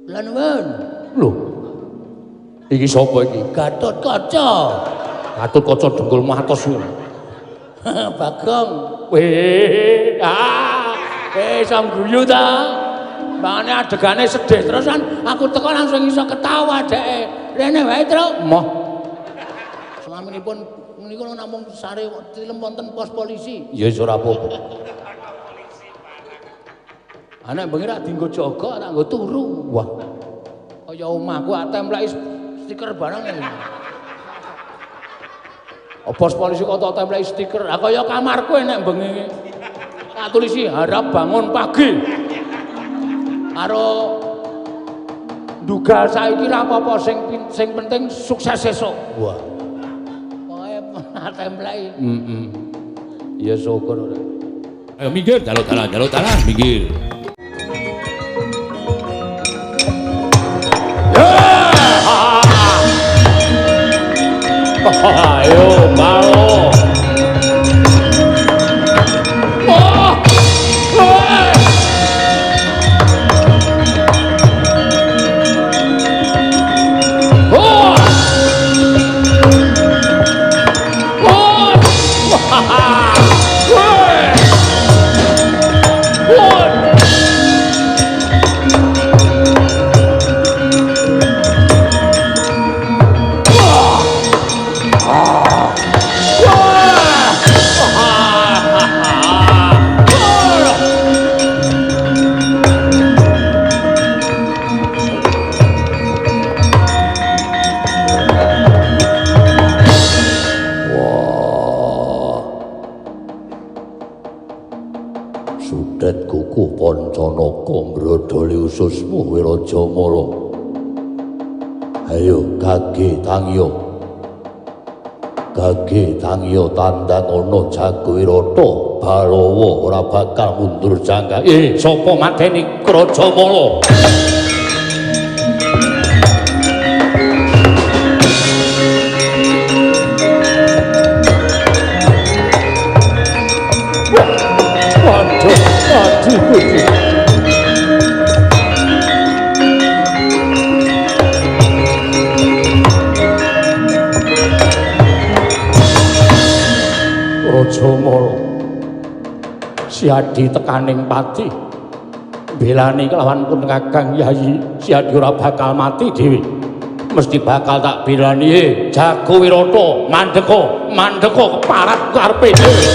Kula nuwun. Lho. Iki sapa iki? Gatotkaca. Gatotkaca dengkul matos ngono. Bagong. Weh, ah, iso guyu ta. Mangane adegane sedih terus kan aku teko langsung iso ketawa dheke. Rene wae, Truk. Moh. Slaminipun niku namung sare tilem wonten pos polisi. Ya wis ora apa-apa. Anek bengi rak dienggo jaga, tak nggo turu. Wah. Kaya omahku ak templeki stiker barang. Pos polisi kok tak templeki stiker. Lah kaya kamarku enek bengi. Tak tulisi harap bangun pagi. Karo ndugal saiki ra apa-apa, sing penting sukses sesuk. Wah. Pokoke templeki. Heeh. Ya syukur ora. Ayo minggir, jaluk dalan, minggir. Ayo mau. Oh. Oh. Oh. Sudet kuku Pancanaka mbrodoli ususmu Wirajamala. Ayo gage tangiya. Gage tangiya tandang ana jago Wirata Balawa ora bakal mundur jangka. Sapa mateni Rajamala? Rajamala Siadi tekaning pati belani kelawan pun Kakang Yayi. Siadi ora bakal mati dhewe, mesti bakal tak belani. Jago Wirata mandeka, mandeka keparat karepe dhewe.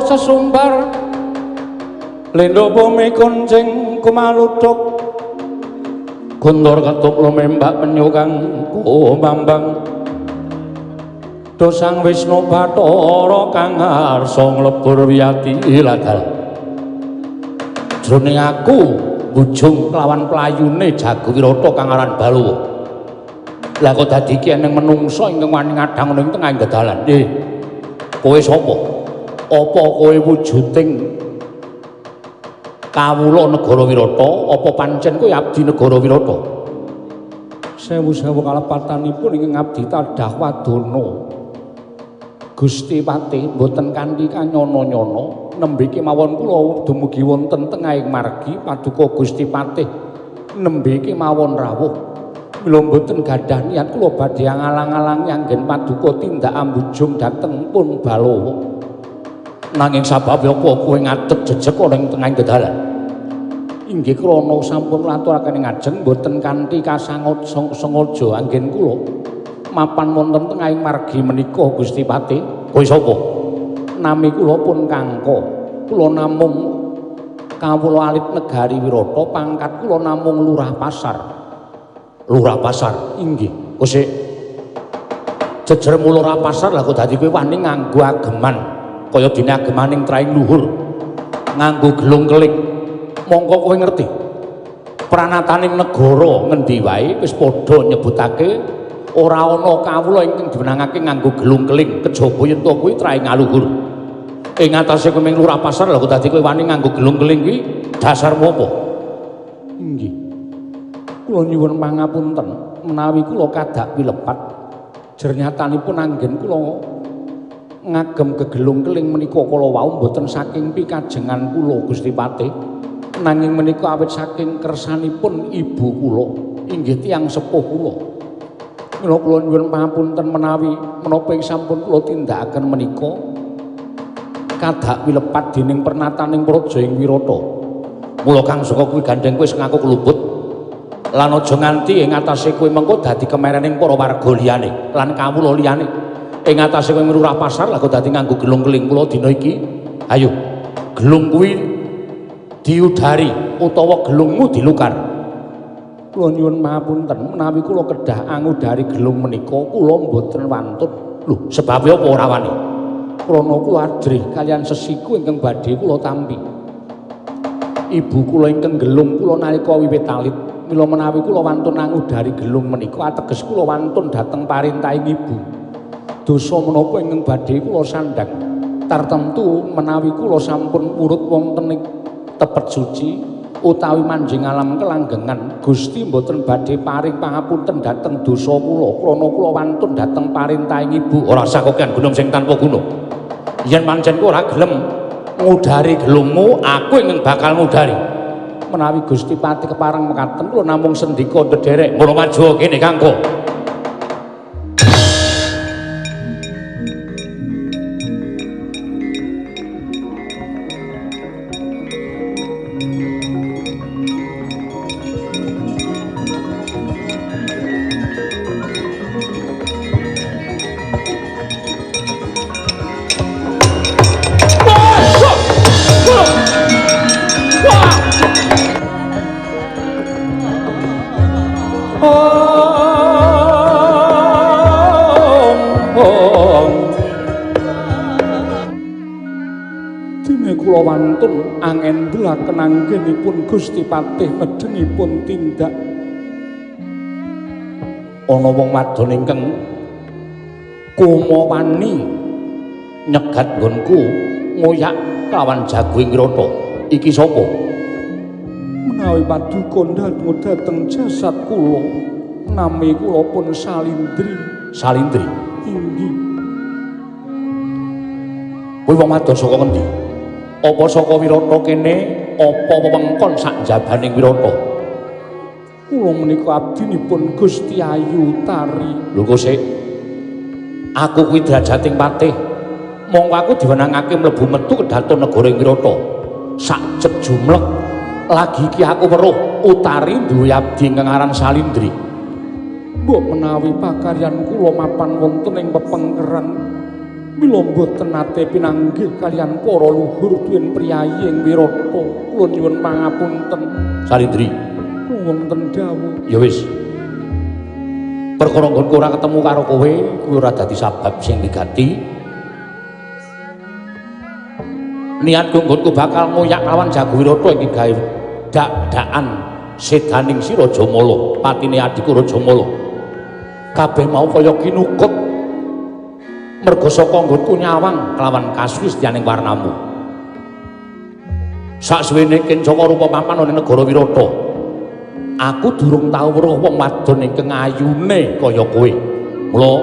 Sesumbar lendo bumi kuncing kumaluduk guntur ketuk lumembak penyu kang kumambang dosang Wisnu Bathara kang ngarsa nglebur wiyati ladal. Jroning aku bujung kelawan playune Jago Wirata kang aran Balawa. Lah kok dadi iki eneng menungsa ingkang wani ngadhang ning tengahing dedalan. Kowe sapa? Apa kowe wujuding kawula negara Wirata? Apa pancen kowe abdi negara Wirata? Sewu-sewu kalepatanipun ingkang abdi tadah wadana. Gusti Patih mboten kanthi kanyana-nyana nembe kemawon kula dumugi wonten tengahing margi paduka Gusti Patih nembe kemawon rawuh. Mila mboten gadah niat kula badhe ngalang-alangi anggen paduka tindak ambujung dhateng pun Balawa. Nanging sabab apa kowe ngadeg jejeg ana ing tengahing dedalan? Inggih krana sampun ngaturaken ing ngajeng mboten kanthi kasangaja anggen kula mapan wonten tengahing margi menika Gusti Patih. Kowe sapa? Nami kula pun Kangka. Kula namung kawula alit negari Wirata, pangkat kula namung lurah pasar. Lurah pasar? Inggih. Kosek Jejer mulur pasar lah kok dadi kowe wani nganggo ageman kaya dene agemaning traing luhur. Nganggo gelung keling. Mongko kowe ngerti. Pranataning negara ngendi wae wis padha nyebutake ora ana kawula ingkang diwenangake nganggo gelung keling kejaba yen to kuwi traing aluhur. Ing atase kowe ming lurah pasar lha kok dadi kowe wani nganggo gelung keling kuwi dasarmu apa? Inggih. Kula nyuwun pangapunten menawi kula kadak wilepat. Jernyatanipun anggen kula ngagem gegelung keling menika kala wau mboten saking pikajengan kula Gusti Patih, nanging menika awit saking kersanipun ibu kula inggih tiyang sepuh kula. Mila kula nyuwun pangapunten menawi menapa ing sampun kula tindakaken menika kadak wilepat dening pernataning praja ing Wirata. Mula kang saka kuwi gandeng kowe wis ngaku keluput lan aja nganti ing atase kowe mengko dadi kemerening para warga liyane lan kawula liyane. Ing atase kowe lurah pasar lah kok dadi nganggo gelung keling kula dina iki. Ayo, gelung kuwi diudari utawa gelungmu dilukar. Kula nyuwun pangapunten menawi kula kedah angudari gelung menika kula mboten wantun. Lho, sebabe apa ora wani? Krana kula adrih kaliyan sesiku ingkang badhe kula tampi. Ibu kula ingkang gelung kula nalika wiwit alit. Mila menawi kula wantun angudari gelung menika ateges kula wantun dhateng parintahing ibu. Dosa menapa ingkang badhe kula sandhang? Tartemtu menawi kula sampun purut wonten ing tepet suci utawi manjing alam kelanggengan, Gusti mboten badhe paring pangapunten dhateng dosa kula krana kula wantun dhateng parintahing ibu. Ora usah kokean gunung sing tanpa guna. Yen pancen kowe ora gelem ngudari gelungmu, aku ingkang bakal ngudari. Menawi Gusti Patih kepareng mekaten kula namung sendika ndederek. Ngono maju kene Kangko. Wantun angendelaken anggenipun Gusti Patih medengipun tindak. Ana wong wadon ingkang kumawani nyegat nggonku ngoyak kelawan jago ing Wirata. Iki sapa? Menawi paduka ndatmo dhateng jasad kula, nami kula pun Salindri. Salindri? Inggih. Kuwi wong wadon saka ngendi? Apa saka Wirata kene, apa wewengkon sak njabaning Wirata? Kula menika abdinipun Gusti Ayu Tari. Lho kok sik? Aku kuwi drajating patih. Mongko aku diwenangake mlebu metu kedhaton negara ing Wirata. Sak jeb jumlek lagi iki aku weruh Utari duwe abdi ingkang aran Salindri. Mbok menawi pakaryan kula mapan wonten ing pepengkeran, mila mboten nate pinanggih kaliyan para luhur duwen priyayi ing Wirata. Kula nyuwun pangapunten. Salindri, wonten dawuh. Ya wis. Perkara nggonku ora ketemu karo kowe, kuwi ora dadi sabab sing wigati. Niatku nggonku bakal ngoyak lawan Jago Wirata iki gawe dak-dakan sedaning si Rajamala, patine adhiku Rajamala. Kabeh mau kaya kinukut merga saka nggonku nyawang kelawan kasuwistianing warnamu. Saksuwene kencaka rupa papan ana negara Wirata, aku durung tau weruh wong wadon ingkang ayune kaya kowe. Mula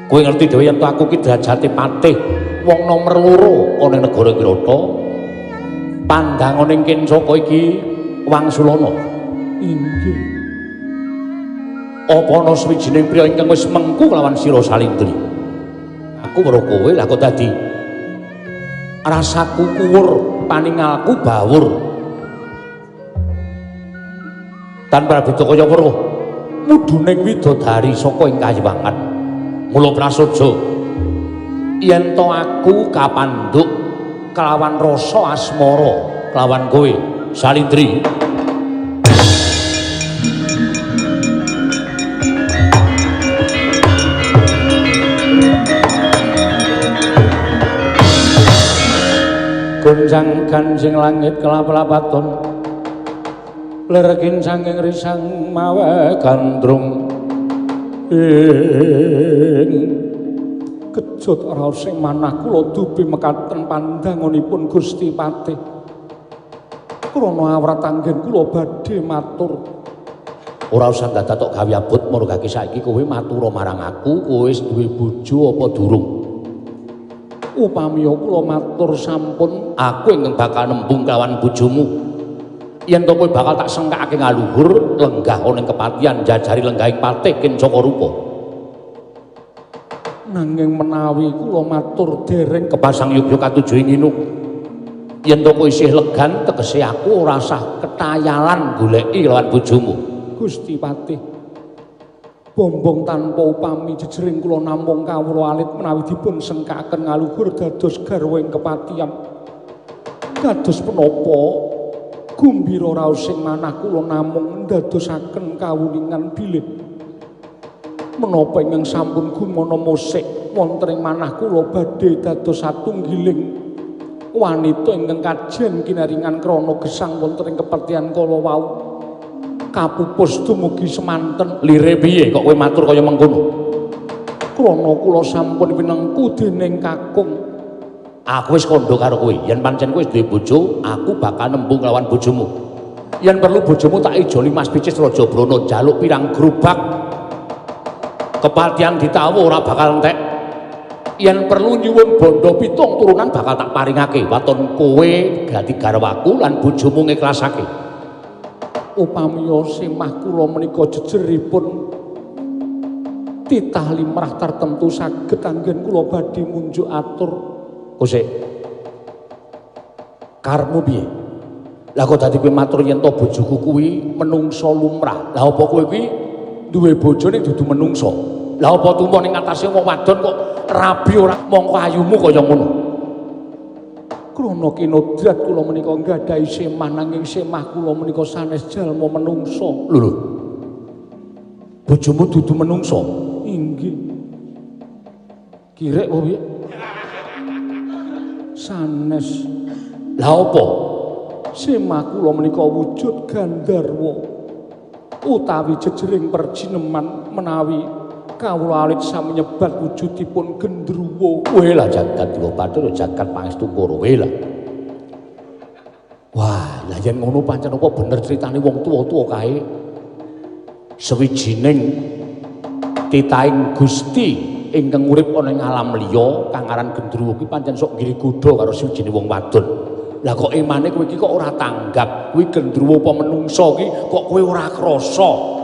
kowe ngerti dhewe yen aku ki derajate patih wong nomer 2 ana ing negara Wirata. Pandangane ing kencaka iki wangsulana. Inggih. Apa ana sawijining priya ingkang wis mengku kelawan sira Salindri? Aku weruh kowe lah kok dadi rasaku kuwur, paningalku bawur. Tanpa beda kaya weruh muduning widodari saka ing kayiwangan. Mula prasaja yen to aku kapandhuk kelawan rasa asmara kelawan kowe Salindri. Gonjang ganjing langit kelap-lapaton lerkin saking risang mawe gandrung ing kejut raos sing manah kula dupi mekaten pandanganipun Gusti Patih. Krana awrat anggen kula badhe matur. Ora usah dadak tok gawe abot margake saiki kowe matur marang aku, kowe wis duwe bojo apa durung? Upami kula matur sampun, aku ingkang bakal nembung kelawan bojomu. Yen to kowe bakal tak sengkakake ngaluhur lenggah ana ing kepatihan jajari lenggahing patih Kencaka Rupa. Nanging menawi kula matur dereng kepasang yogya katuju ing inuk. Yen to kowe isih legan tegese aku ora usah ketayalan goleki lawan bojomu. Gusti Patih, bombong tanpa upami jejering kula namung kawula alit menawi dipun sengkaken ngaluhur dados garwa ing kepatihan. Kados menapa gumbira raos sing manah kula namung ndadosaken kawuningan bilih menapa ingkang sampun gumana musik wonten ing manah kula badhe dados satunggiling wanita ingkang kajen kinaringan krana gesang wonten ing kepatihan kala wau. Kapupus dumugi semanten. Lire piye kok kowe matur kaya mengkono? Krana kula sampun winengku dening kakung. Aku wis kandha karo kowe, yen pancen kowe wis duwe bojo, aku bakal nembung lawan bojomu. Yen perlu bojomu tak ijoli Mas Picis Raja Brana njaluk pirang gerobak. Kepatihan ditawu ora bakal entek. Yen perlu nyuwun bondo pitung turunan bakal tak paringake. Waton kowe dadi garwaku lan bojomu ngiklasake. Upamiya semah kula menika jejeripun titah limrah tartemtu saged anggen kula badhe munjuk atur. Kosek karepmu piye? Lah kok dadi kowe matur yen to bojoku kuwi menungsa lumrah. Lah apa kowe kuwi duwe bojo ning dudu menungsa? Lah apa tumpa ning atase wong wadon kok rabi ora mongko ayumu kaya ngono? Krana kinodrat kula menika nggadahi semah nanging semah kula menika sanes jalma menungsa. Lho lho. Bojomu dudu menungsa? Inggih. Kirek apa piye? Sanes. Lah apa? Semah kula menika wujud gandharwa utawi jejering perjineman menawi kawula alit sami nyebat wujudipun gendruwo. Kowe lah jagat dewa bathara jagat pangestu kowe lah. Wah, lah yen ngono pancen apa bener critane wong tuwa-tuwa kae. Sewijining titahing Gusti ingkang urip ana ing alam liya kang aran gendruwo kuwi pancen sok nggiri godha karo siwijine wong wadon. Lah kok emane kowe iki kok ora tanggap kuwi gendruwo apa menungsa iki kok kowe ora krasa?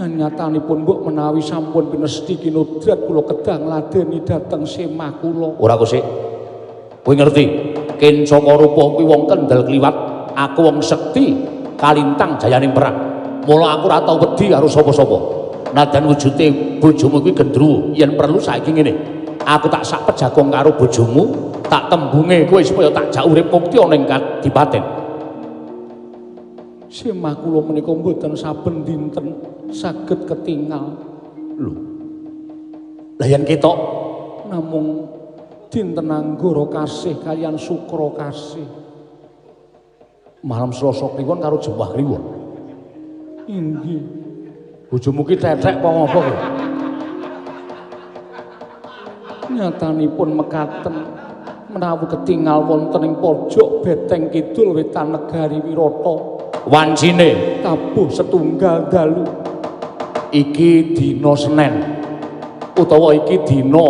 Nyatanipun mbok menawi sampun pinesti kinodrat kula kedah ngladeni dhateng semah kula. Ora kok sik. Kowe ngerti, Kencaka Rupa kuwi wong kendel kliwat, aku wong sekti kalintang jayaning perang. Mula aku ora tau wedi karo sapa-sapa. Nadan wujude bojomu kuwi gendruwo, yen perlu saiki ngene. Aku tak sak pejagong karo bojomu, tak tembunge kowe supaya tak jak urip mukti ana ing kadipaten. Semah kula menika mboten saben dinten saged ketingal. Lho. Lah yen ketok namung dinten Anggara kasih kaliyan Sukra kasih. Malam Selasa Kliwon karo Jemah Kliwon. Inggih. Bojomu ki tetek apa ngopo kowe? Nyatanipun mekaten menawi ketingal wonten ing pojok beteng kidul wetan negari Wirata. Wancine tabuh setunggal dalu. Iki dina Senen utawa iki dina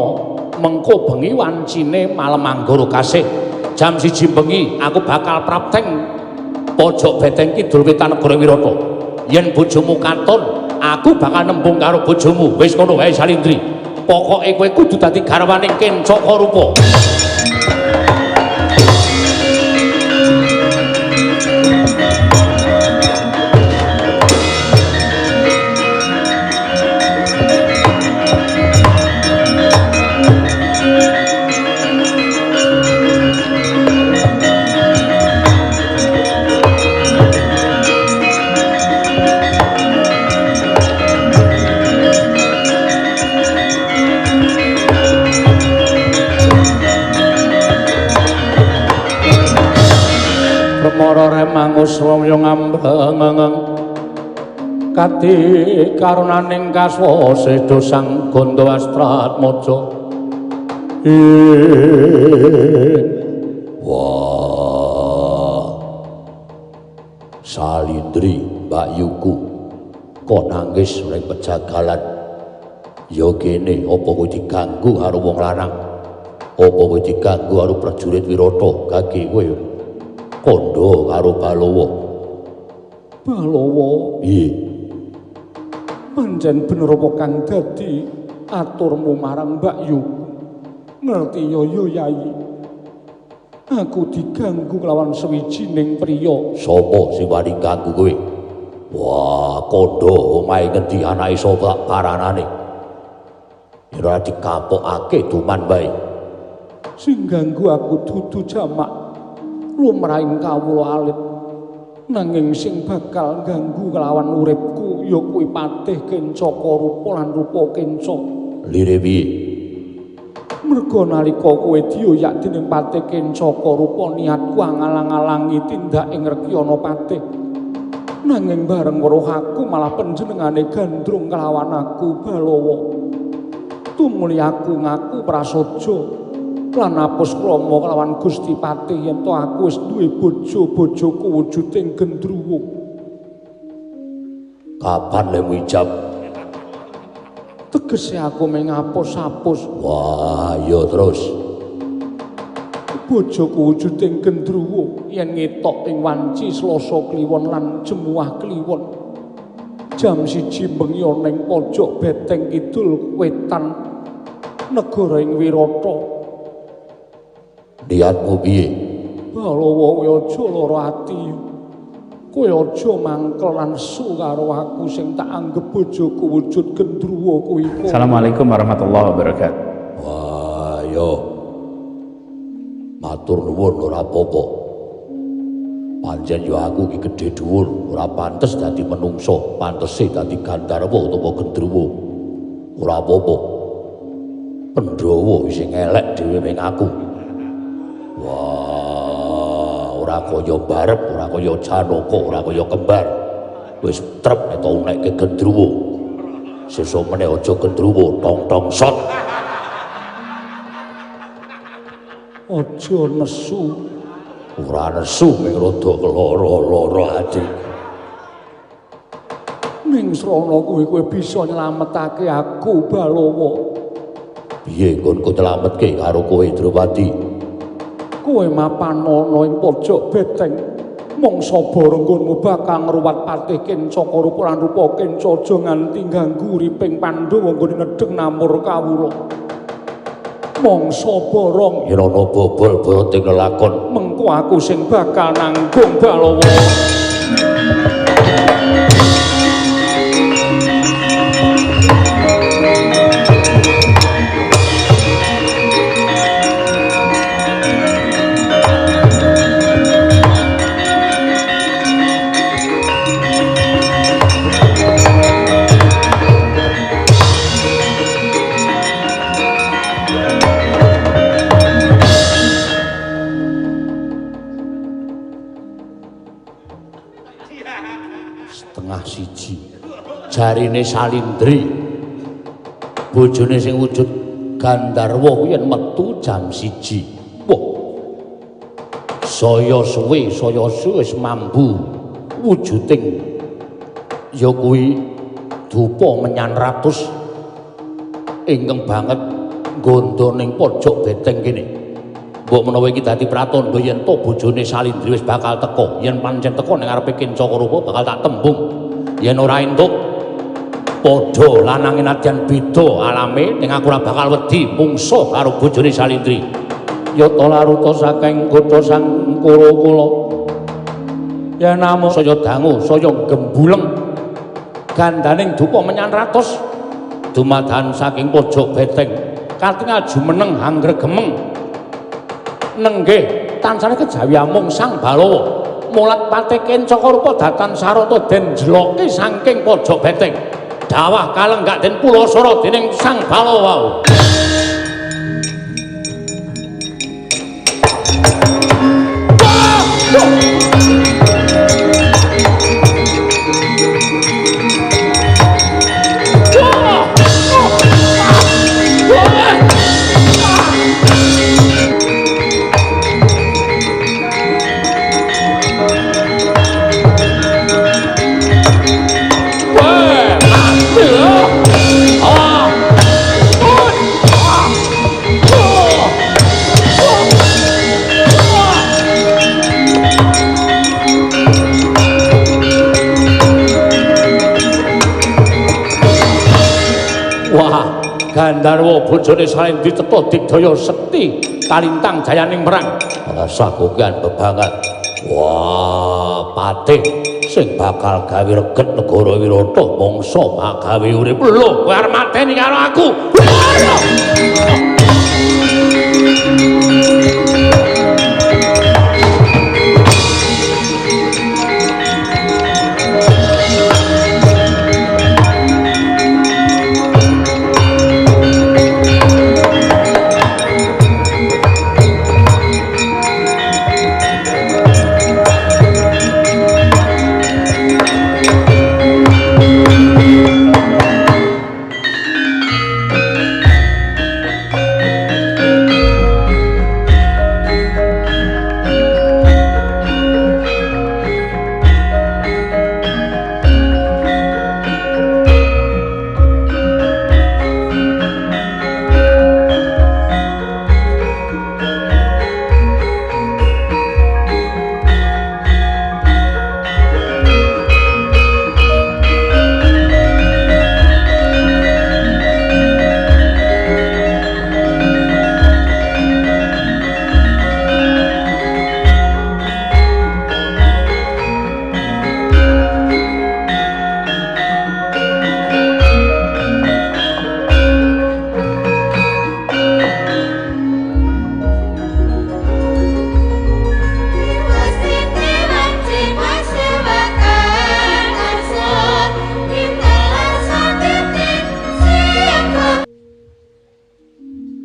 mengko bengi wancine malem Anggara kasih jam 1 bengi aku bakal prapteng pojok beteng kidul wetan negara Wirata. Yen bojomu katon aku bakal nembung karo bojomu. Wis ngono wae Salindri, pokoke kowe kudu dadi garwane Kencaka Rupa. Manguswaya ngambreng kadi karunaning kaswasa Sang Ganda Astratmaja. Wah, Salindri Mbak Yuku kok nangis ning pejagalan? Ya kene apa kowe diganggu karo wong lanang? Apa kowe diganggu karo prajurit Wirata? Gage kowe kandha karo Balawa. Balawa? Piye? Pancen bener apa kang dadi aturmu marang Mbak Yu? Ngerti ya ya Yai. Aku diganggu kelawan sewijining priya. Sapa sing wani ganggu kowe? Wah, kandha omahe ngendi anake sapa paranane? Ora dikapokake duman wae. Sing ganggu aku dudu jamak lumrahing kawula alit. Nanging sing bakal ganggu kelawan uripku ya kuwi Patih Kencaka rupa lan rupa Kenca. Lire piye? Merga nalika kowe dioyak dening Patih Kencaka rupa niatku ngalang-alangi tindak ing Rekyana Patih. Nanging bareng weruh aku malah panjenengane gandrung kelawan aku Balawa. Tumuli aku ngaku prasaja lan apus krama kelawan Gusti Patih yen to aku wis duwe bojo, bojoku wujuding gendruwo. Kapan lemu ijab? Tegese aku mung ngapus-apus. Wah, ya terus. Bojoku wujuding gendruwo yen ngetok ing wanci Selasa Kliwon lan Jemuah Kliwon. Jam 1 bengi ana ing pojok beteng kidul wetan negara ing Wirata. Niatmu piye? Balawa kowe aja lara ati. Kowe aja mangkel lan su karo aku sing tak anggep bojoku wujud gendruwo kuwi. Assalamualaikum warahmatullahi wabarakatuh. Wah, yo. Matur nuwun ora apa-apa. Pancen yo aku iki gedhe dhuwur, ora pantes dadi menungso, pantese dadi gandharwa utawa gendruwo. Ora apa-apa. Pandhawa sing elek dhewe ming aku. Wah, ora kaya barep, ora kaya Janaka, ora kaya kembar. Wis trep nek tau nekke gendruwo. Sesuk meneh aja gendruwo, tong-tong sot. Aja nesu. Ora nesu ming rada keloro-loro ati. Ning srana kuwi kowe bisa nyelametake aku Balawa. Piye nggonku nyelametke karo kowe Drupadi? Kowe mapan ana ing pojok beteng. Mangsa bareng nggonmu bakal ngruwat Patih Kencaka rupa lan rupa Kenca aja nganti ganggu uriping Pandhawa nggone nedheng namur kawula. Mangsa bareng yen ana bobol bote lelakon, mengko aku sing bakal nanggung Balawa. Jarine Salindri bojone sing wujud Gandharwa kuwi yen metu jam 1. Wah, saya suwe saya suwe wis mambu wujuding ya kuwi dupa menyan ratus ingkang banget nggondo ning pojok beteng kene. Mbok menawa iki dadi pratandha yen to bojone Salindri wis bakal teka. Yen pancen teka ning ngarepe Kencaka rupa bakal tak tembung. Yen ora entuk padha lanange nadyan beda alame ning aku ora bakal wedi mungsuh karo bojone Salindri. Yata laruta saking kutha Sang Kura kula. Yen namung saya dangu, saya gembuleng gandaning dupa menyan ratus dumadahan saking pojok beteng katingal jumeneng hanggregemeng nenggih tansah kejawi amung Sang Balawa. Mulat Patih Kencaka rupa datan sarata den jeloke saking pojok beteng. Dawah kalenggak den pulasara dening Sang Balawa. Wah! Wah, Gandharwa bojone Salindri cetha digdaya sekti kalintang jayaning perang. Rasah kokian bebangan. Wah, patih sing bakal gawe reget negara Wirata mangsa magawe urip. Lho, kowe arep mateni karo aku.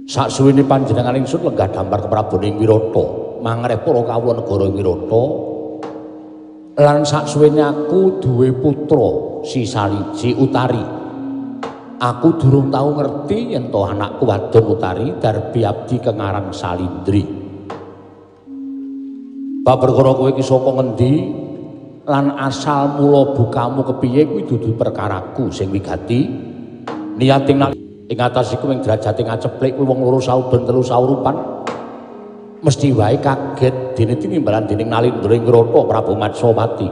Saksuwene panjenengan ingsun lenggah dampar keprabon ing Wirata, mangreh para kawula negara Wirata. Lan saksuwene aku duwe putra si Saliji Utari. Aku durung tau ngerti yen to anakku wadon Utari darbi abdi kengaran Salindri. Bab perkara kowe iki saka ngendi lan asal mula bukamu kepiye kuwi dudu perkaraku sing wigati. Niating ing atas iku ing derajate ngaceplik kuwi wong loro sauden telu saurupan mesti wae kaget dene tinimbalan dening Nalindra ing Wirata Prabu Matsapati.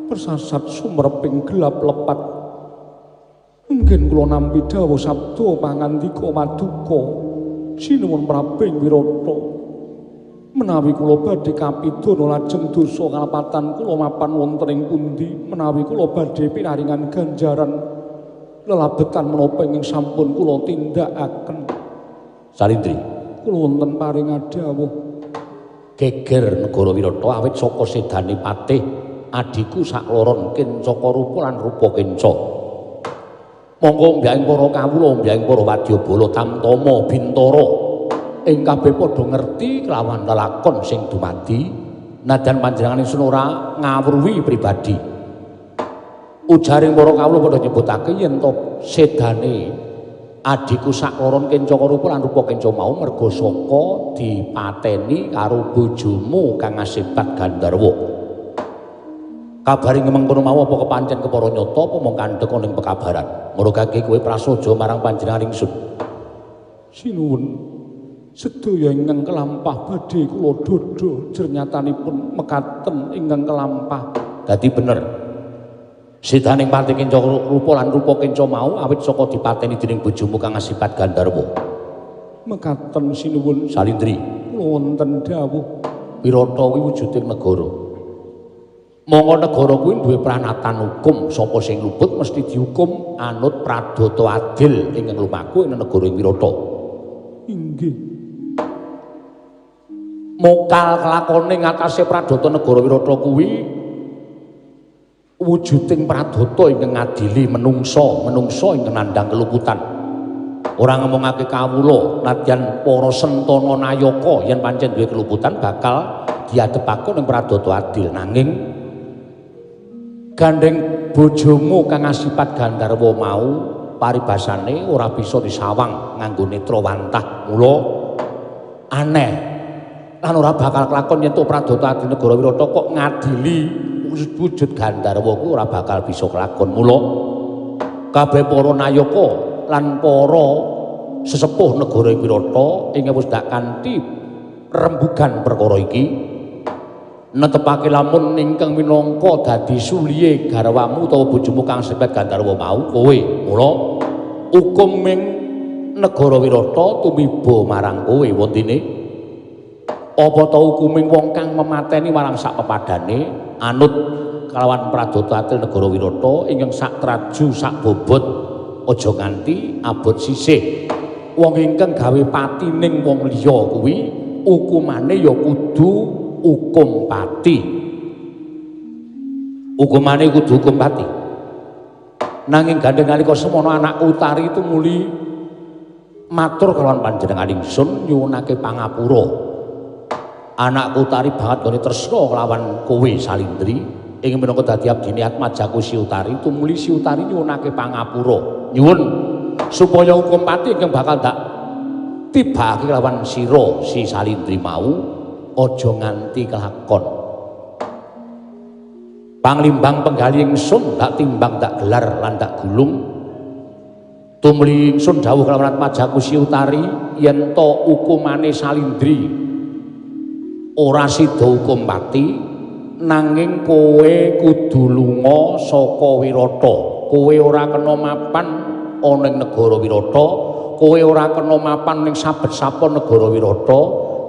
Persasat sumereping gelap lepat. Mungkin kula nampi dawuh sabda pangandika paduka sinuwun Prabu ing Wirata. Menawi kula badhe kapidana lajeng dosa kalepatan kula mapan wonten ing pundi, menawi kula badhe pinaringan ganjaran lelabetan menapa ingkang sampun kula tindakaken. Salindri, kula wonten paring dawuh. Geger negara Wirata awit saka sedane patih adhiku sakloron Kencaka Rupa lan Rupa Kenca. Monggo mbyang para kawula, mbyang para wadyabala tamtama bintara ing kabeh padha ngerti kelawan lelakon sing dumadi nadyan panjenengan ingsun ora ngawruhi pribadi. Ujaring para kawula padha nyebutake yen to sedane adhiku sakloron Kencaka Rupa lan Rupa Kenca mau merga saka dipateni karo bojomu kang asebat Gandharwa. Kabare mengkono mau apa kepancen kepara nyata apa mung kandhek ana ing pekabaran. Murugake kowe prasaja marang panjenengan ingsun. Sinuwun, sedaya ingkang kelampah badhe kula dhodho jernyatanipun mekaten ingkang kelampah. Dadi bener. Sedaning patih Kenca Rupa lan Rupa Kenca mau awit saka dipateni dening bojomu kang asipat Gandharwa. Mekaten sinuwun. Salindri, kula wonten dawuh. Wirata kuwi wujuding negara. Monggo negara kuwi duwe pranatan hukum, sapa sing luput mesti dihukum anut pradata adil ingkang lumaku ing negara Wirata. Inggih. Mokal kelakone ngatasé pradata negara Wirata kuwi wujuding pradata ingkang ngadili menungsa, menungsa ingkang nandhang keluputan. Ora ngomongake kawula nadyan para sentana nayaka yen pancen duwe keluputan bakal diadepake ning pradata adil. Nanging gandeng bojomu kang asipat Gandharwa mau paribasane ora bisa disawang nganggo netra wantah, mula aneh lan ora bakal kelakon yen to pradata adil negara Wirata kok ngadili wujud Gandharwa kuwi ora bakal bisa kelakon. Mula kabeh para nayaka lan para sesepuh negara Wirata ing wis dak kanthi rembugan perkara iki netepake lamun ingkang minangka dadi suliye garwamu utawa bojomu kang sebat Gandharwa mau kowe. Mula Hukum ing negara Wirata tumiba marang kowe wondene. Apa ta hukuming wong kang memateni marang sak pepadane anut kalawan pradata atil negara Wirata ingkang sak traju sak bobot aja nganti abot sisih. Wong ingkang gawe patining wong liya kuwi hukumane ya kudu hukum pati. Hukumane kudu hukum pati. Nanging gandeng nalika semono anakku Utari tumuli matur kalawan panjenengan ingsun nyuwunake pangapura. Anakku Utari banget gone tresna kelawan kowe Salindri ing minangka dadi abdine Atmajaku Si Utari tumuli Si Utari nyuwunake pangapura. Nyuwun supaya hukum pati ingkang bakal dak tibakake kelawan sira Si Salindri mau aja nganti kelakon. Panglimbang penggali ingsun dak timbang dak gelar lan dak gulung. Tumuli ingsun dawuh kelawan Atmajaku Si Utari yen to hukumane Salindri ora sida hukum pati nanging kowe kudu lunga saka Wirata. Kowe ora kena mapan ana ing negara Wirata, kowe ora kena mapan ning saben-saben negara Wirata,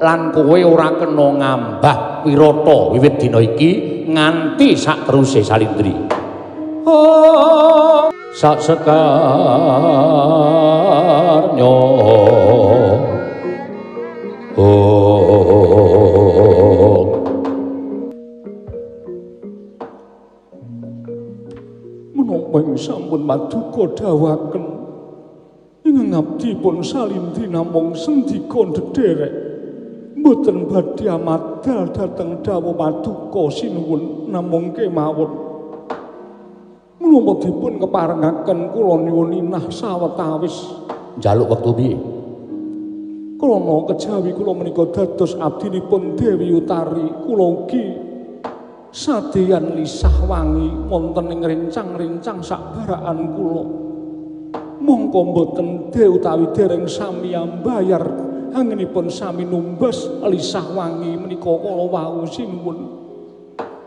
lan kowe ora kena ngambah Wirata wiwit dina iki nganti sak teruse Salindri. Oh, sak sekarnyo oh. Menapa ing sampun paduka dawuhaken ing ngabdipun Salindri namung sendika ndederek mboten badhe amadal dhateng dawuh paduka sinuwun namung kemawon. Menapa dipun keparengaken kula nyuwun inah sawetawis. Njaluk wektu piye? Krana kejawi kula menika dados abdinipun Dewi Utari, kula ugi sadeyan lisah wangi wonten ing rencang-rencang sakbarakan kula. Mongko mboten de utawi dereng sami ambayar anggenipun sami numbas lisah wangi menika kala wau sinuwun.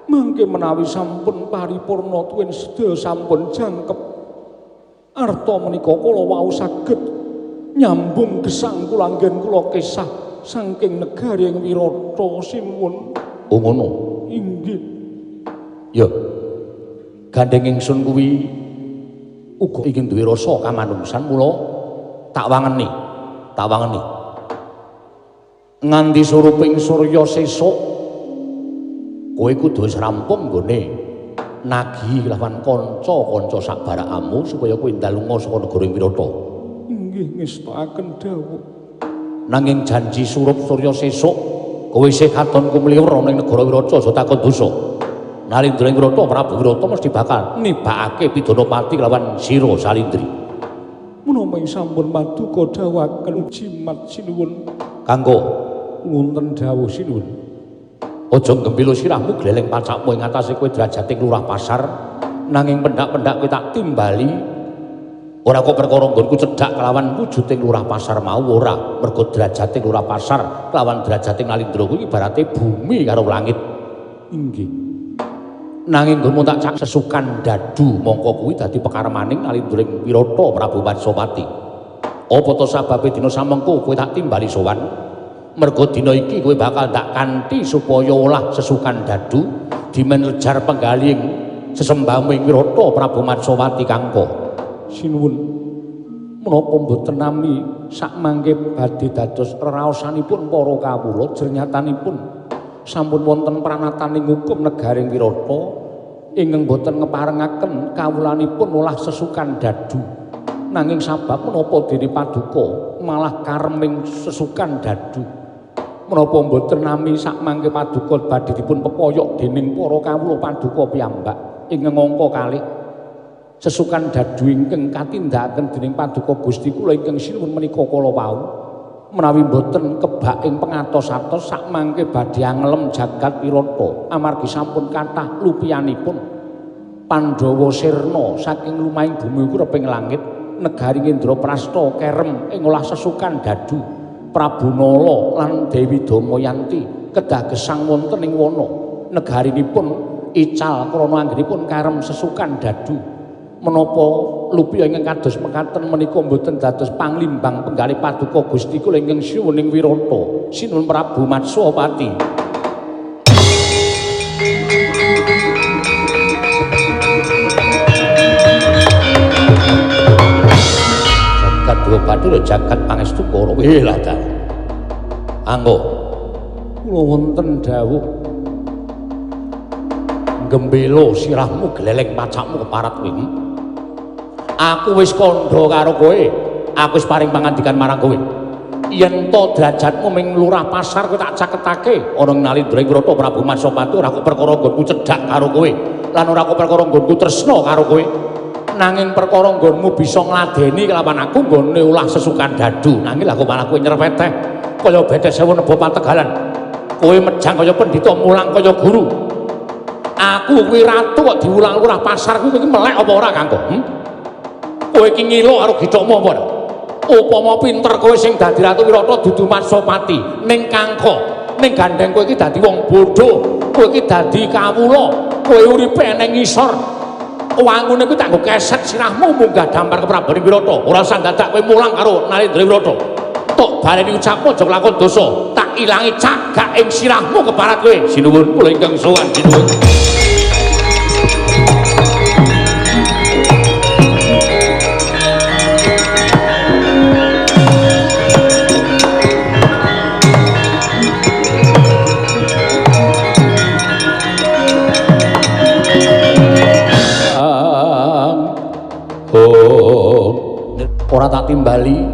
Mangke menawi sampun paripurna tuwin sedaya sampun jangkep arta menika kala wau saged nyambung gesang kula anggen kula kesah saking negari ing Wirata sinuwun. Oh ngono. Inggih. Ya. Gandeng ingsun kuwi uga ingin duwe rasa kamanungsan mula tak wangeni. Tak wangeni. Nganti suruping surya sesuk kowe kudu wis rampung nggone nagih lawan kanca-kanca sak barakamu supaya kowe ndal lunga saka negara Wirata. Inggih ngestokaken dawuh. Nanging janji surup surya sesuk kowe isih katon kumliwur ana ing negara Wirata aja takon dosa. Nalindra ing Wirata Prabu Wirata mesti bakal nibakake pidana pati lawan sira Salindri. Menapa ing sampun paduka dawuhaken jimat sinuwun. Kanggo wonten dawuh sinuwun. Aja gembilo sirahmu gleleng pacakmu ing atase kowe derajating lurah pasar nanging pendak-pendak kowe tak timbali ora kok perkara nggonku cedhak kelawan wujuding lurah pasar mau ora mergo derajating lurah pasar kelawan derajating Nalindra kuwi ibarate bumi karo langit. Inggih. Nanging nggonmu tak cak sesukan dadu mongko kuwi dadi pekarmaning Nalindra ing Wirata Prabu Matsapati. Apa to sababe dina samengko kowe tak timbali sowan? Mergo dina iki kowe bakal tak kanthi supaya olah sesukan dadu dimen lejar penggaling sesembahmu ing Wirata Prabu Matsapati kangko. Sinuwun. Menapa mboten nami sakmangke badhe dados reraosanipun para kawula jernyatanipun sampun wonten pranataning hukum negaring Wirata ingkang boten ngeparengaken kawulanipun olah sesukan dadu. Nanging sabab menapa dene paduka malah karming sesukan dadu. Menapa mboten nami sakmangke paduka badhe dipun pepoyok dening para kawula paduka piyambak ingkang angka kalih sesukan dadu ingkang katindakaken dening paduka Gusti kula ingkang sinuwun menika kala wau menawi mboten kebak ing pengatos-atos sakmangke badhe anglem jagat Wirata amargi sampun kathah lupianipun Pandhawa sirna saking lumahing bumi kureping langit negari Indraprasta kerem ing olah sesukan dadu Prabu Nala lan Dewi Damayanti kedah gesang wonten ing wana negarinipun ical krana anggenipun karem sesukan dadu. Menapa lupiya ingkang kados mekaten menika mboten dados panglimbang penggalih paduka Gusti kula ingkang sinuwun ing Wirata, Sinuwun Prabu Matswapati. Jagat Dewa Bathara jagat pangestu Kara. Lah dalah. Anggo kula wonten dawuh gembelo sirahmu gleleng pacakmu keparat kuwi. Aku wis kandha karo kowe, aku wis paring pangandikan marang kowe. Yen to derajatmu ming lurah pasar kowe tak caketake ana ing Nalindra ing Wirata Prabu Matswapati ora kok perkara nggonku cedhak karo kowe lan ora kok perkara nggonku tresna karo kowe. Nanging perkara nggonmu bisa ngladeni kelawan aku nggone ulah sesukan dadu. Nanging lha kok malah kowe nyerpeteh kaya bethe sewu neba pategalan. Kowe mejang kaya pendhita mulang kaya guru. Aku kuwi ratu kok diulang lurah pasar kuwi melek apa ora Kangko? Kowe iki ngilo karo githokmu apa ora? Upama pinter kowe sing dadi ratu Wirata dudu Matswapati ning Kangko, ning gandeng kowe iki dadi wong bodho, kowe iki dadi kawula, kowe uripe nang ngisor. Wangune kuwi tak nggo keset sirahmu munggah dampar ke Prabu Wirata. Ora usah dadak kowe mulang karo Nalendra Wirata. Tok baleni ucapmu aja lakon dosa, tak ilangi cagak ing sirahmu keparat kowe. Sinuwun kula ingkang sowan sinuwun. Ora tak timbali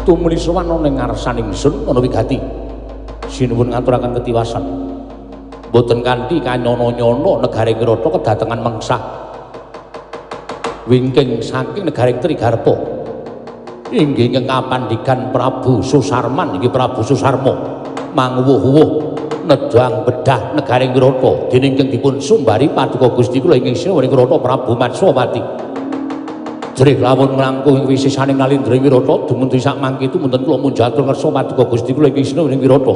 tumuli sowan ana ing ngarsan ingsun ana wigati. Sinuwun ngaturaken ketiwasan. Mboten kanthi kanyono-nyono negari Wirata kedatengan mengsah wingking saking negari Trigarpa. Inggih ingkang kapandikan Prabu Susarman inggih Prabu Susarma manguwuh-wuh nedhang bedah negari Wirata dening ingkang dipun sumbari paduka Gusti kula ingkang sinuwun Wirata Prabu Matswapati. Jerih lawon nglangkung ing wisisaning Nalindra Wirata dumunti sak mangke tumunten kula munjatur ngersa paduka Gusti kula ingkang sinuwun Wirata.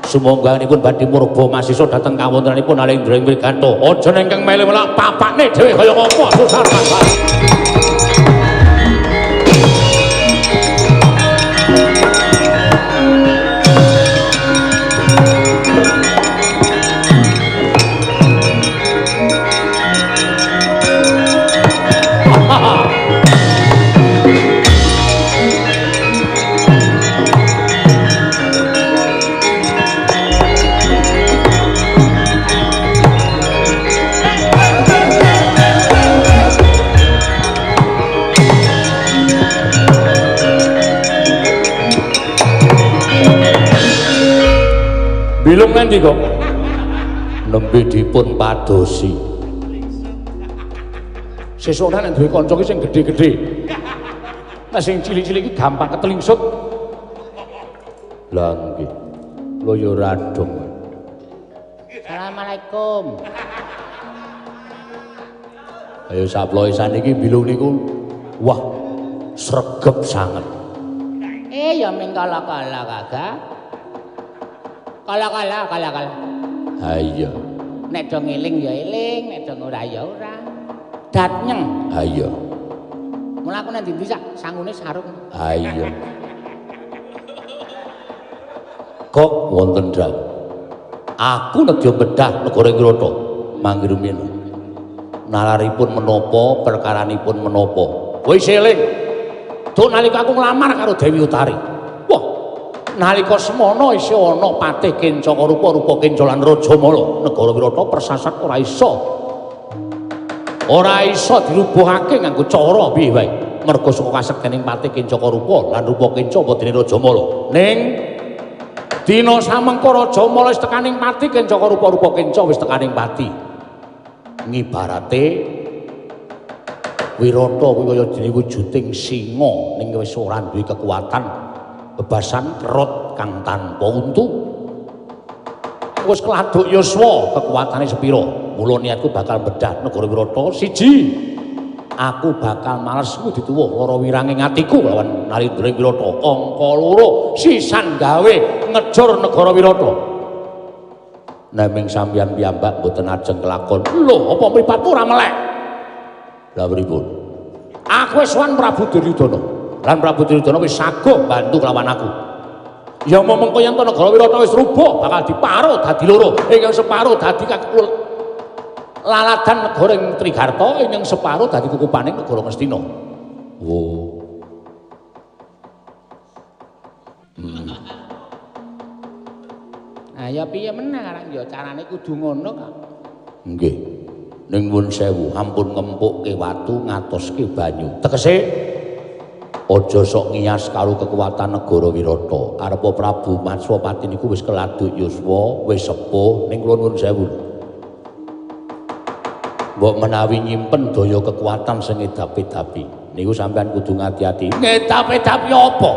Sumangganipun badhe murba masisa dhateng kawontenanipun Nalindra Wirata. Aja ingkang melu melak papakne dhewe kaya ngapa Susarman. Bilung ngendi kok? Nembe dipun padosi. Sesuk nek duwe kanca ki sing gedhe-gedhe. Nek sing cilik-cilik iki gampang ketelingsut. Lah nggih. Lho ya ora dong. Assalamualaikum. Ayo saploe saniki bilung niku wah sregep sanget. Ya ming kala-kala kagak. Kala-kala, kala-kala. Ha iya. Nek do ngeling ya eling, nek do ora ya ora. Datnyeng. Ha iya. Mula aku nang ndi sak sangune sarung. Ha iya. Kok wonten dawuh. Aku nedya bedah negara Wirata manggi rumiyin. Nalaripun menapa, perkaranipun menapa. Kowe eling. Duk nalika aku nglamar karo Dewi Utari. Wah, nalika semono isih ana Patih Kencaka rupa-rupa Kenca lan Rajamala, negara Wirata persasat ora iso. Ora iso dirubuhake nganggo cara piye wae. Merga saka kasektening Patih Kencaka rupa lan rupa Kenca apa dene Rajamala. Ning dina samengko Rajamala wis tekaning pati, Kencaka rupa-rupa Kenca wis tekaning pati. Ngibarate Wirata kuwi kaya dene wujuding singa ning wis ora duwe kekuatan bebasan kerut kang tanpa untu. Wis keladuk yuswa kekuatane sepira. Mula niatku bakal bedah negara Wirata siji. Aku bakal males dituwuh lara wiranging atiku lawan Nalindra Wirata. Angka loro sisan gawe ngejur negara Wirata. Naming sampeyan piyambak mboten ajeng kelakon. Lho, apa mripatmu ora melek? Lah pripun? Aku wis sowan Prabu Duryudana. Lan Prabu Duryudana wis saguh bantu kelawan aku. Ya mengko yen to negara Wirata wis rubuh bakal diparo dadi loro. Ingkang separo dadi laladan negara ing Trigarta, ingkang separo dadi kukupaning negara Ngastina. Oh. Ah ya piye meneh karang ya carane kudu ngono kok. Nggih. Ning nuwun sewu, ampun ngempukke watu ngatoske banyu. Tegese aja sok ngiyas karo kekuatan negara Wirata. Arepa Prabu Matswapati niku wis keladuk yuswa, wis sepuh, ning kula nuwun sewu. Mbok menawi nyimpen daya kekuatan sing ngedap-edapi. Niku sampean kudu ngati-ati. Ngedap-edapi apa?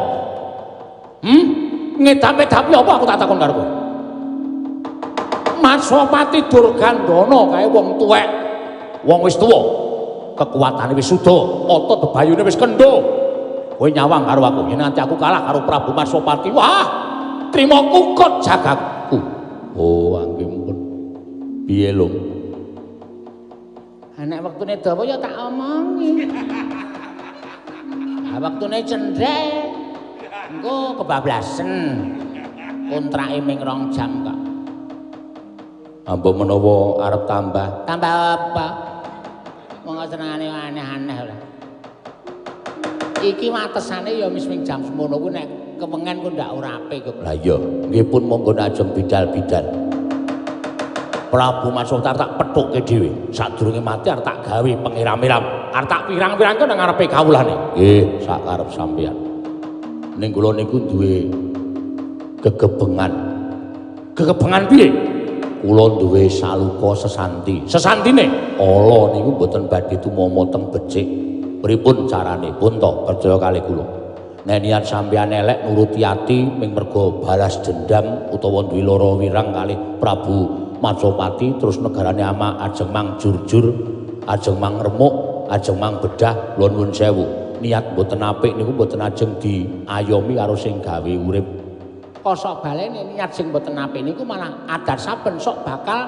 Ngedap-edapi apa aku tak takon karo kowe? Matswapati Durgandana kae wong tuwek. Wong wis tuwa, kekuatane wis suda, otot bebayune wis kendho. Kowe nyawang karo aku, yen nganti aku kalah karo Prabu Matswapati, wah, trima kukut jagaku. Oh, angge pun. Piye lho? Ha nek wektune dawa ya tak omongi. Ha wektune cendhek, engko kebablasen. Kontrake ming 2 jam kok. Ambo menawa arep tambah. Tambah apa? Wong senengane aneh-aneh ora. Iki watesane ya wis ming jam semono kuwi nek kewengen ku ndak ora apik kok. Lah iya, nggih pun monggo ajeng bidal-bidal. Prabu Matswapati tak pethukke dhewe. Sadurunge mati arep tak gawe pengiram-iram. Arep tak pirang-pirangke nang ngarepe kawulane. Nggih, sak karep sampeyan. Ning kula niku duwe gegebengan. Gegebengan piye? Kula duwe saluka sesanti. Sesantine ala niku mboten badhe tumama teng becik. Pripun carane? Pun to percaya kalih kula. Nek niat sampeyan elek nuruti ati ming mergo balas dendam utawa duwe lara wirang kalih Prabu Matswapati terus negarane ama ajeng mang jurjur, ajeng mang remuk, ajeng mang bedah, kula nuwun sewu. Niat mboten apik niku mboten ajeng diayomi karo sing gawe urip. Kosok balene niat sing mboten apik niku malah adar saben sok bakal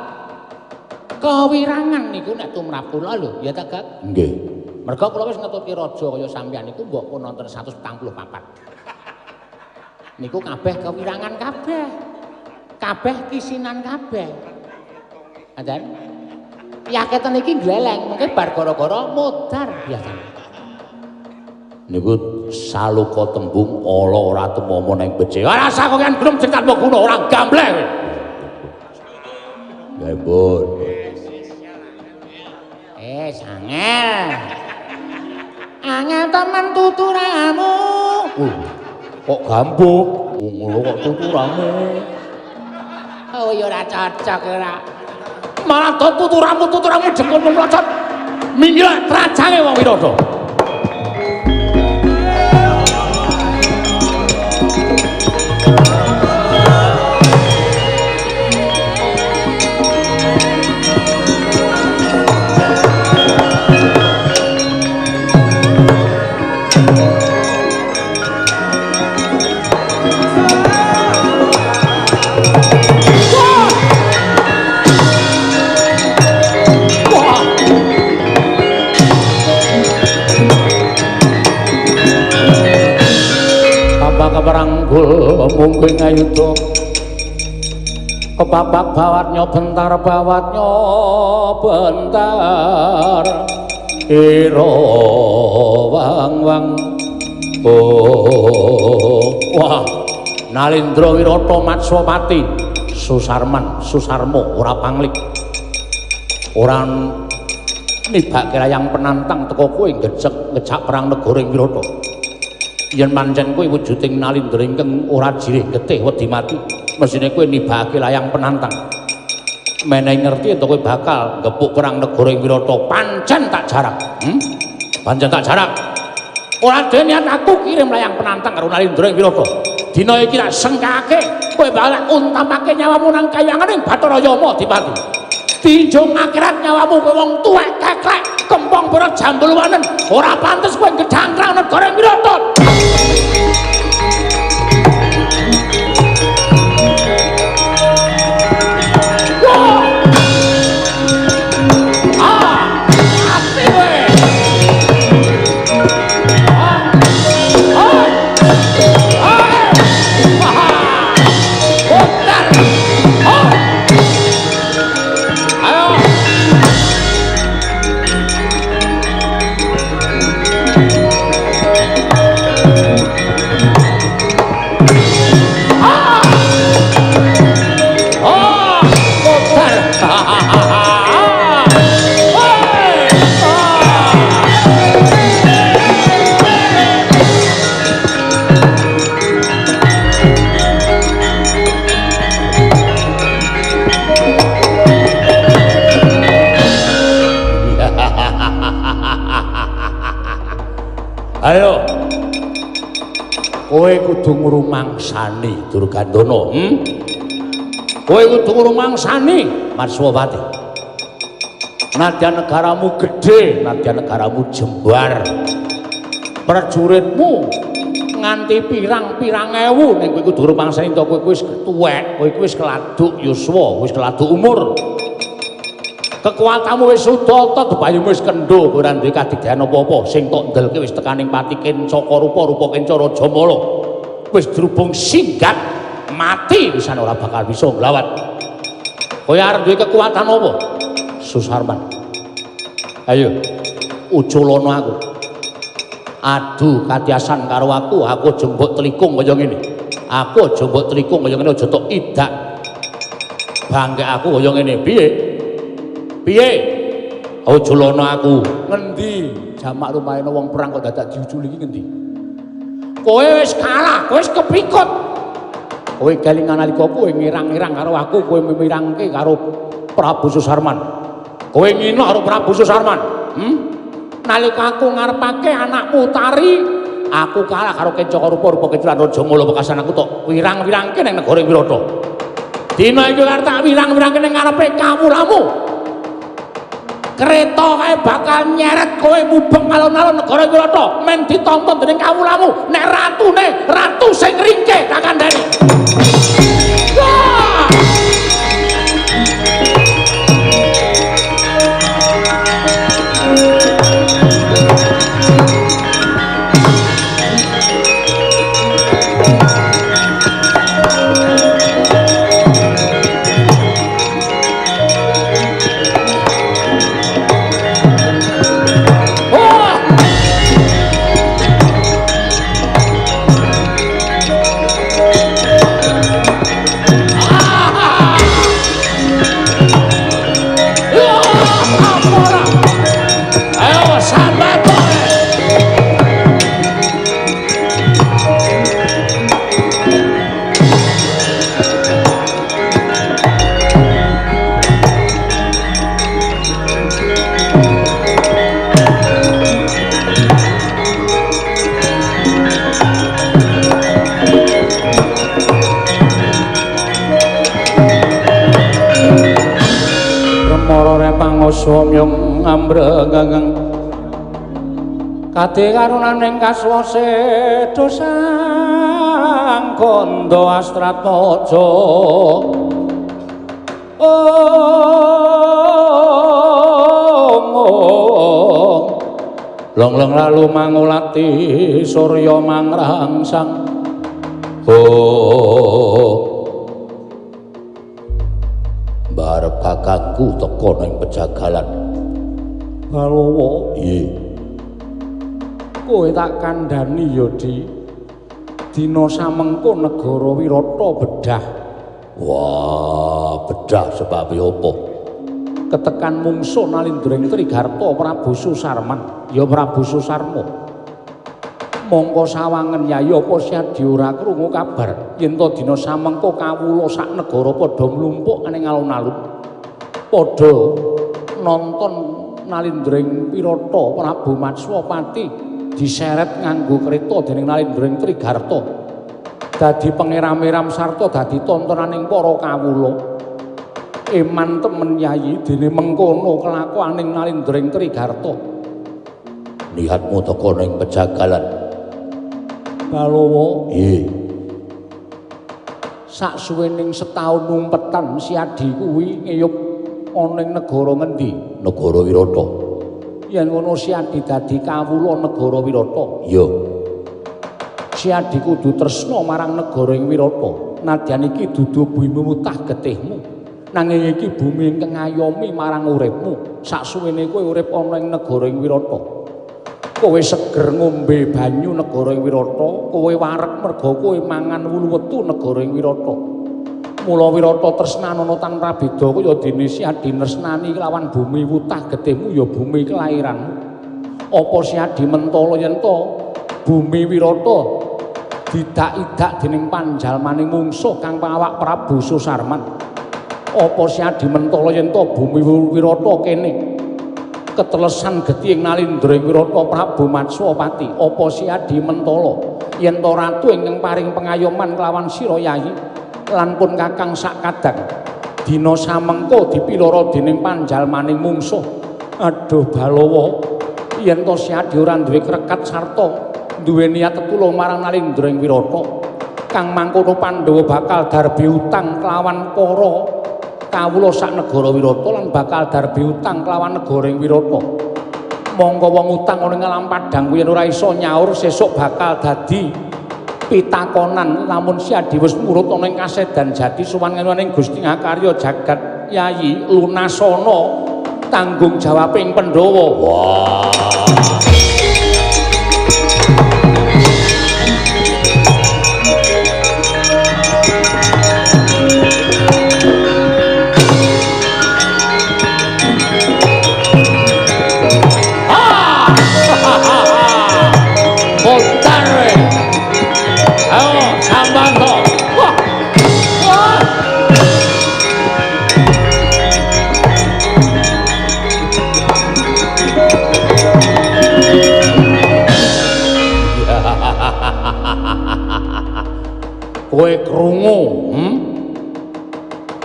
kewirangan niku nek tumrap kula lho, ya ta Gak? Nggih. Mergo kula wis ngetuti raja kaya sampeyan niku mbok pun nonton 144. Niku kabeh kewirangan kabeh. Kabeh kisinan kabeh. Ngaten? Yaketen iki gleleng, mengke bar gara-gara modar biasane. Niku saluka tembung ala ora tumama nang becik. Ora usah kokean gunung sing tanpa guna, ora gambleh kowe. Ya ampun. Sangel. Angel temen tuturamu. Kok gambuh? Ngono kok tuturamu. Oh ya ora cocok ora. Malah to tuturamu jengkon mlocot. Minggir trajange wong Wirata. Kaparanggul mungguh ngayuda kepapak bawatnya bentar bawatnya bentar ira wang wang. Oh wah, Nalindra Wirata Matswapati Susarman Susarmo ora panglik ora nibake layang penantang teko kowe ngejek ngejak perang negara ing Wirata. Yen pancen kowe wujuding Nalindra ingkang ora jirih getih wedi mati, mesthine kowe nibake layang penantang. Menehi ngerti yen kowe bakal ngepuk perang negara ing Wirata, pancen tak jarak. Pancen tak jarak. Ora dene niat aku kirim layang penantang karo Nalindra ing Wirata. Dina iki tak sengkake, kowe bakal untamake nyawamu nang kayangan ing Bathara Yama Dipati. Tinjung akhirat nyawamu kowe wong tuwek keklek, kempong para jambul wanen, ora pantes kowe gedhangkrang negara ing Wirata. Wah! Ah! Ati kowe. Ayo. Kowe kudu ngrumangsani Durgandana, Kowe kudu ngrumangsani Matswapati. Nadyan negaramu gedhe, nadyan negaramu jembar. Prajuritmu nganti pirang-pirang ewu ning kowe kudu ngrumangsani to kowe wis tuwek, kowe wis keladuk yuswa, wis keladuk umur. Kekuatanmu wis sudata, bayumu wis kendho, kowe ora duwe kadigdayan apa-apa. Sing tok ndelke wis tekaning pati Kencaka rupa-rupa Kenca Rajamala. Wis dirubung singgat mati pisan ora bakal bisa nglawan. Kowe arep duwe kekuatan apa? Susarman. Ayo, uculono aku. Adu katiasan karo aku, aku aja mbok telikung kaya ngene. Aku aja mbok telikung kaya ngene, aja tok idak. Bangke aku kaya ngene, piye? Piye? Uculono aku. Ngendi? Jamak lumayan wong perang kok dadak diuculi iki ngendi? Kowe wis kalah, kowe wis kepikut. Kowe kelingan nalika kowe ngirang-ngirang karo aku, kowe mimirangke karo Prabu Susarman. Kowe ngino karo Prabu Susarman. Nalika aku ngarepake anakmu Tari, aku kalah karo Kencaka rupa-rupa Kenca lan Rajamala wekasan aku tok wirang-wirangke ning negara Wirata. Dina iki arep tak wirang-wirangke ning ngarepe kawulamu. Kereta kae bakal nyeret kowe mubeng alun-alun negara Wirata, men ditonton dening kawulamu nek ratune ratu sing ringkeh tak kandhani. Somyong ambrengeng kade karunaning kaswase dosang kandha astratmaja ong long-long lalu mangulati surya mangrangsang oh barep kakangku teka ning pejagalan. Balawa, nggih. Kowe tak kandhani ya, Di. Dina samengko negara Wirata bedah. Wah, bedah sebab apa? Ketekan mungsuh Nalindring Trigarta Prabu Susarman, ya Prabu Susarma. Mongko sawangen Yayi apa Syadi ora krungu kabar yen to dina samengko kawula sak negara padha mlumpuk ning alun-alun padha nonton Nalindring Wirata Prabu Matswapati diseret nganggo kereta dening Nalindring Trigarta dadi pangeram-eram sarta dadi tontonaning para kawula. Eman temen Yayi dene mengkono kelakuaning Nalindring Trigarta. Niatmu teka ning pejagalan Balawa, nggih. Saksuwening setaun umpetan Syadi kuwi ngeyup ana ing negara ngendi? Negara Wirata. Yen ngono Syadi dadi kawula negara Wirata. Iya. Syadi kudu tresna marang negara ing Wirata. Nadyan iki dudu bumi mutah getihmu. Nanging iki bumi ingkang ngayomi marang uripmu. Saksuwene kowe urip ana ing negara ing Wirata. Kowe seger ngombe banyu negara ing Wirata, kowe wareg merga kowe mangan wulu wetu negara ing Wirata. Mula Wirata tresnanana tanpa beda kaya dene Siadi nresnani kelawan bumi wutah getihmu ya bumi kelairanmu. Apa Siadi mentala yen to bumi Wirata didak-idak dening panjalmaning mungsuh kang pangawak Prabu Susarman? Apa Siadi mentala yen to bumi Wirata kene ketelesan getih ing nalindra ing Wirata Prabu Matswapati? Apa Siadi mentala yen to ratu ingkang paring pengayoman kelawan sira Yayi lan pun kakang sak kadang dina samengko dipiloro dening panjalmaning mungsuh? Aduh Balawa, yen to Siadi ora duwe krekat sarta duwe niat tetulung marang nalindra ing Wirata, kang mangkono Pandhawa bakal darbi utang kelawan para kawula sak negara Wirata lan bakal darbi utang kelawan negara ing Wirata. Mongko wong utang ana ing alam padhang kuwi yen ora iso nyaur sesuk bakal dadi pitakonan. Lamun Siadi wis murut ana ing kasedan jati sowan ing Gusti Ngakarya jagat Yayi lunasana tanggung jawab ing Pandhawa. Wah. Kowe krungu,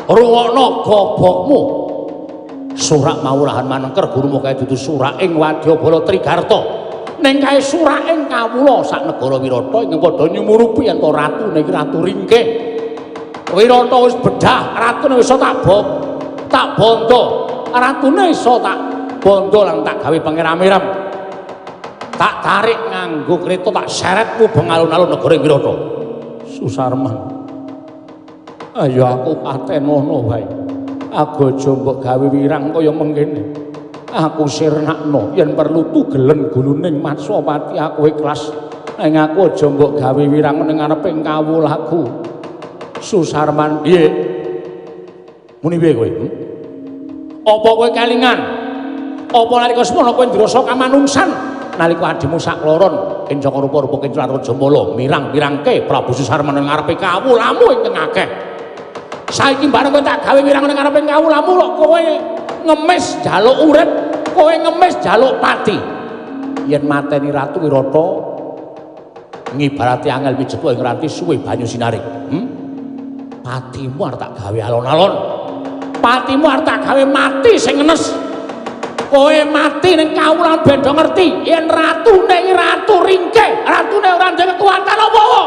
Rungokno gobokmu. Surak mau lahan manengker gurumu kae dudu surak ing Wadyabala Trigarta. Ning kae surak ing kawula sak negara Wirata ingkang padha nyumurupi yen to ratune iki Ratu Ringkih. Wirata wis bedah, ratune wis tak bondo. Ratune iso tak bondo lan tak gawe pangeram-eram. Tak tarik nganggo kereta tak seret mubeng alun-alun negara Wirata. Susarman, ayo aku patenono wae. Aku aja mbok gawe wirang kaya mengkene. Aku sirnakno yen perlu tugelen guluning Matswapati aku ikhlas. Ning aku aja mbok gawe wirang ning ngarepe kawulaku. Susarman, piye? Muni piye kowe? Apa kowe kelingan? Apa nalika semono kowe ndrasa kamanungsan nalika adimu sakloron Kencaka rupa-rupa Kenca Rajamala mirang-mirangke Prabu Susarman ning ngarepe kawulamu ingkang akeh. Saiki bareng kowe tak gawe wirang ning ngarepe kawulamu kok kowe ngemis njaluk urip, kowe ngemis njaluk pati. Yen mateni Ratu Wirata ngibarati angel pijet ing ranti suwe banyu sinarik. Patimu arep tak gawe alon-alon. Patimu arep tak gawe mati sing ngenes. Kowe mati ning kawula ben do ngerti yen ratune iki Ratu Ringkih, ratune ora duwe kekuatan apa-apa.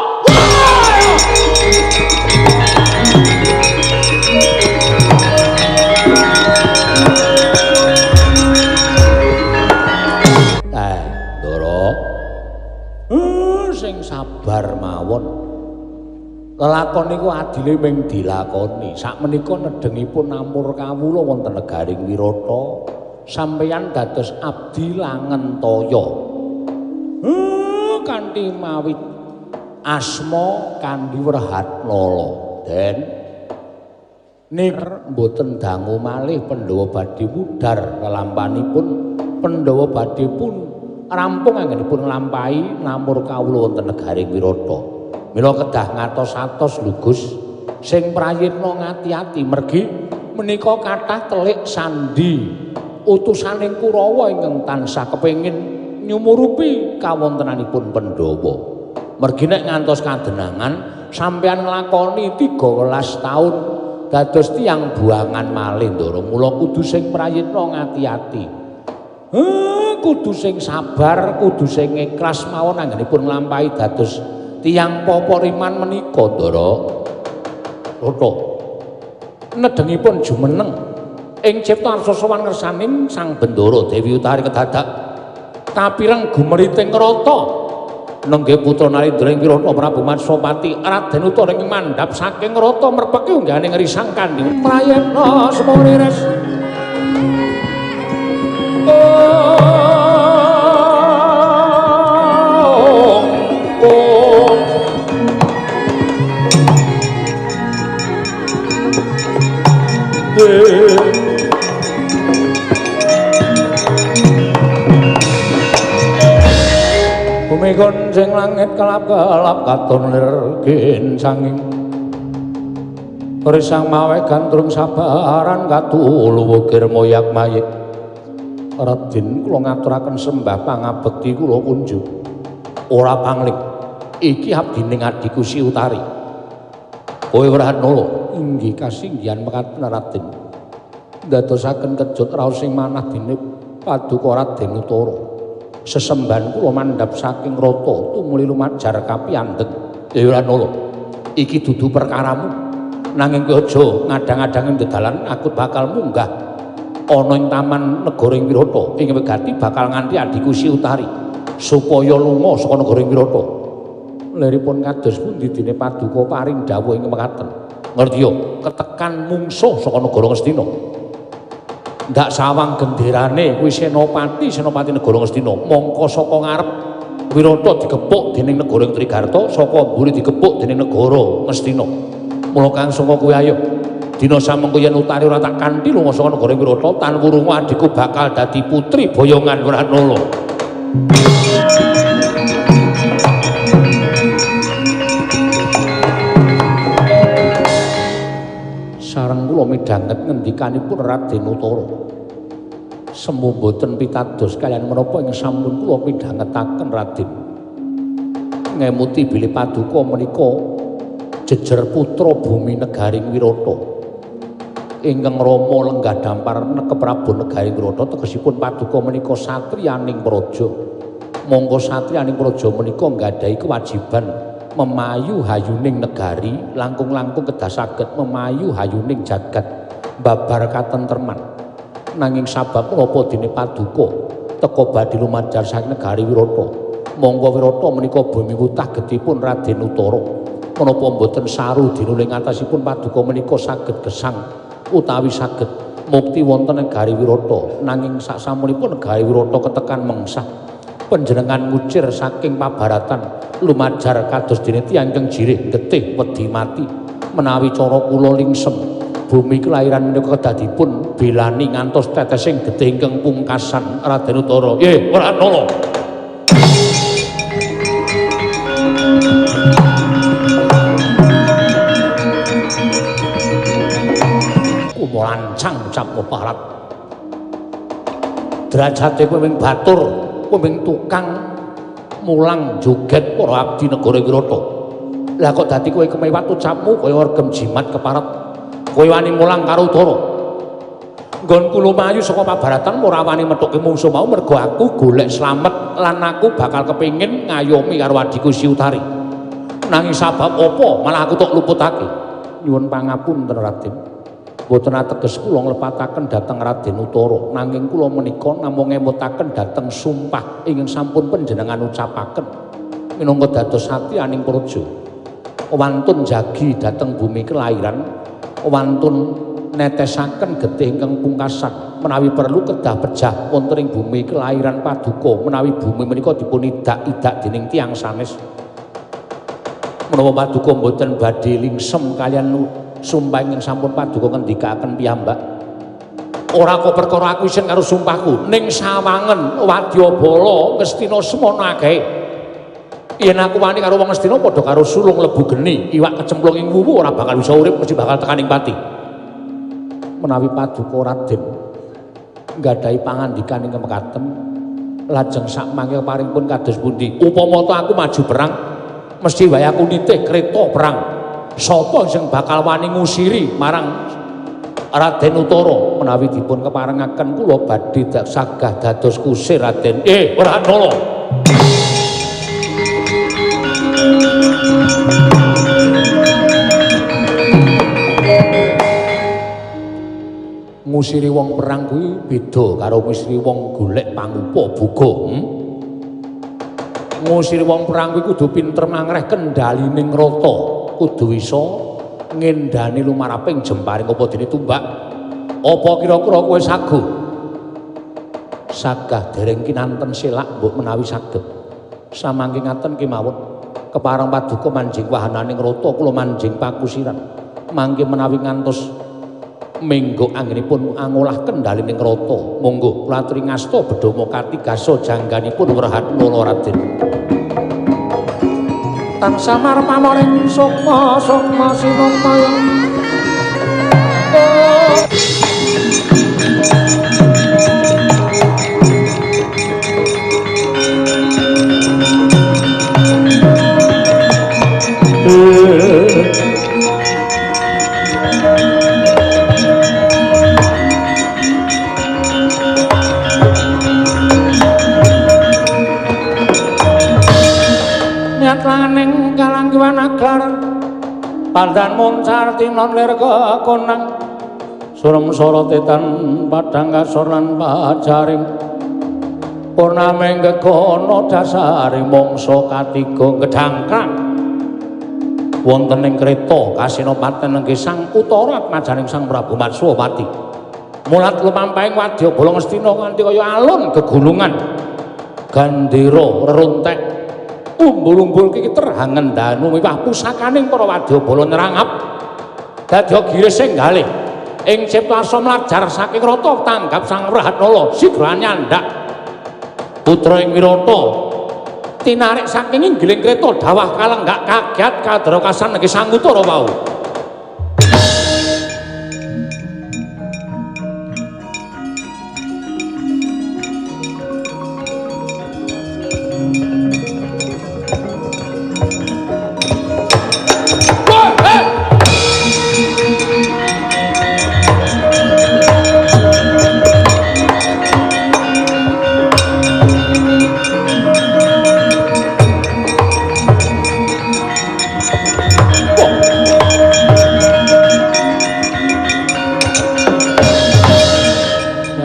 Ndara. Sing sabar mawon. Lelakon niku adile ming dilakoni. Sakmenika nedengipun namur kawula wonten negaring Wirata. Sampeyan dados abdi langentaya. Kanthi mawi asma kanthi Wrehatnala. Den nir mboten dangu malih Pandhawa badhe mudhar lelampanipun. Pandhawa badhe pun rampung anggenipun nglampahi namur kawula wonten negaring Wirata. Mila kedah ngatos-atos lho Gus, sing prayitna ngati-ati mergi menika kathah telik sandi utusaning Kurawa ingkang tansah kepengin nyumurupi kawontenanipun Pandhawa. Mergi nek ngantos kadenangan sampeyan nglakoni 13 taun dados tiyang buangan malih Ndara. Mula kudu sing prayitna ngati-ati. Kudu sing sabar, kudu sing ikhlas mawon anggenipun nglampahi dados tiyang poporiman menika Ndara. Rata nedengipun jumeneng ing cipta arsa sowan ngersaning Sang Bendara Dewi Utari kedadak kapireng gumeriting rata nenggih putra Narendra ing Wirata Prabu Matswapati Raden Utara ing mandhap saking rata merpeki unggahane ngrisang kandhi prayitna semuriris. Bumi gonceng langit kelap-kelap katon lir ginsanging. Risang mawe gandrung sabaran katulu wukir moyak mayik. Raden kula ngaturaken sembah pangabekti kula kunjuk. Ora pangling. Iki abdining adhiku Si Utari. Kowe Wrahanala inggih kasinggihan mekaten Raden. Ndadosaken kejut raos sing manah dene paduka Raden Utara. Sesembahan kula mandhap saking rata tumuli lumajar kapiyandheng. Ya Wrahanala, iki dudu perkaramu. Nanging kowe aja ngadang-adangi dedalan, aku bakal munggah ana ing taman negara ing Wirata. Ing wegati bakal nganti adhiku Si Utari supaya lunga saka negara ing Wirata. Leripun kados pundi dene paduka paring dawuh ing mekaten. Ngerti yo, ketekan mungsuh saka negara Ngastina. Ndak sawang genderane kuwi senopati, senopati negara Ngastina. Mongko saka ngarep Wirata digepuk dening negara Trigarta, saka mburi digepuk dening negara Ngastina. Mula kang saka kuwi ayo dina samengko yen Utari ora tak kanthi lunga saka negara Wirata, tan wurunga adhiku bakal dadi putri boyongan Wrahanala. Sareng kula midhanget ngendikanipun Raden Utara. Semu boten pitados kaliyan menapa ing sampun kula midhangetaken Raden. Ngemuti bilih paduka menika jejer putra bumi negaring Wirata. Ingkang rama lenggah dampar nekep Prabu negaring Wirata tegesipun paduka menika satriyaning praja. Mongko satriyaning praja menika nggadahi kewajiban memayu hayuning negari, langkung-langkung kedah saged memayu hayuning jagat babar katentreman. Nanging sabab menapa dene paduka teka badhe lumajar saking negari Wirata. Mongko Wirata menika bumi wutah gedhipun Raden Utara. Menapa mboten saru dinuling atasipun paduka menika saged gesang utawi saged mukti wonten negari Wirata. Nanging saksamunipun negari Wirata ketekan mengsah, panjenengan ngucir saking pabaratan lumajar kados dene tiyang ingkang jirih getih wedi mati. Menawi cara kula lingsem, bumi kelahiran menika kedah dipun belani ngantos tetesing getih ingkang pungkasan Raden Utara. Nggih, Wrahanala. Lancang ucapmu parat. Derajate kowe ming batur, kowe ming tukang mulang joget para abdi negara Wirata. Lah kok dadi kowe kemewat ucapmu kaya regem jimat keparat. Kowe wani mulang karo Utara. Nggonku lumayu saka pabaratan ora wani methuke mungsuh mau mergo aku golek slamet lan aku bakal kepengin ngayomi karo adhiku Si Utari. Nanging sabab apa malah aku tok luputake. Nyuwun pangapunten Raden. Mboten ateges kula nglepataken dhateng Raden Utara, nanging kula menika namung ngemutaken dhateng sumpah ingkang sampun panjenengan ucapaken minangka dados satriyaning praja. Wantun jagi dhateng bumi kelahiran, wantun netesaken getih ingkang pungkasan menawi perlu kedah pejah wonten ing bumi kelahiran paduka menawi bumi menika dipun idak-idak dening tiyang sanes. Menapa paduka mboten badhe lingsem kaliyan sumpah ingkang sampun paduka ngendikaken piyambak? Ora kok perkara aku isin karo sumpahku, ning sawangen wadyabala Ngastina semono akeh. Yen aku wani karo wong Ngastina padha karo sulung lebu geni, iwak kecemplung ing wuwu ora bakal bisa urip, mesti bakal tekan ing pati. Menawi paduka Raden nggadahi pangandikan ingkang mekaten, lajeng sakmangke paringpun kados pundi? Upama ta aku maju perang, mesti wae aku nitih kreta perang. Sapa sing bakal wani ngusiri marang Raden Utara? Menawi dipun keparengaken kula badhe sagah dados kusir Raden. Wrahanala. Ngusiri wong perang kuwi beda karo ngusiri wong golek pangupa buga. Ngusiri wong perang kuwi kudu pinter mangreh kendhalining rata, kudu iso ngendani lumaraping jemparing apa dene tumbak. Apa kira-kira kowe sagu? Sagah dereng kinanten selak mbok menawi saged. Samangke ngaten kemawon kepareng paduka manjing wahananing rata kula manjing pakusiran. Mangke menawi ngantos menggo anggenipun angolah kendhalining rata. Monggo kula aturi ngasta bedhoma katigasa jangganipun Wrahanala Raden. Tansah marep pamoring sukma sukma sinukmaya. Niatlaning kalanggiwan aglar pandan muncar tinon lir kekonang surem sorotetan padang kasor lan pajaring purnaming gegono dasaring mangsa katiga gedhangkrang wonten ing kreta Kasinopaten nenggih Sang Utara atmajaning Sang Prabu Matswapati. Mulat lumampahing wadyabala Ngastina nganti kaya alun gegulungan gandera reruntek umbul-umbul kikiter hangendanu miwah pusakaning para wadyabala nerangap dadya giris sing galih ing ciptasa mlajar saking rata tanggap Sang Wrahatnala sigra nyandak putra ing Wirata tinarik saking inggiling kreta dawah kalenggak kaget kadrakasan nenggih Sang Utara wau.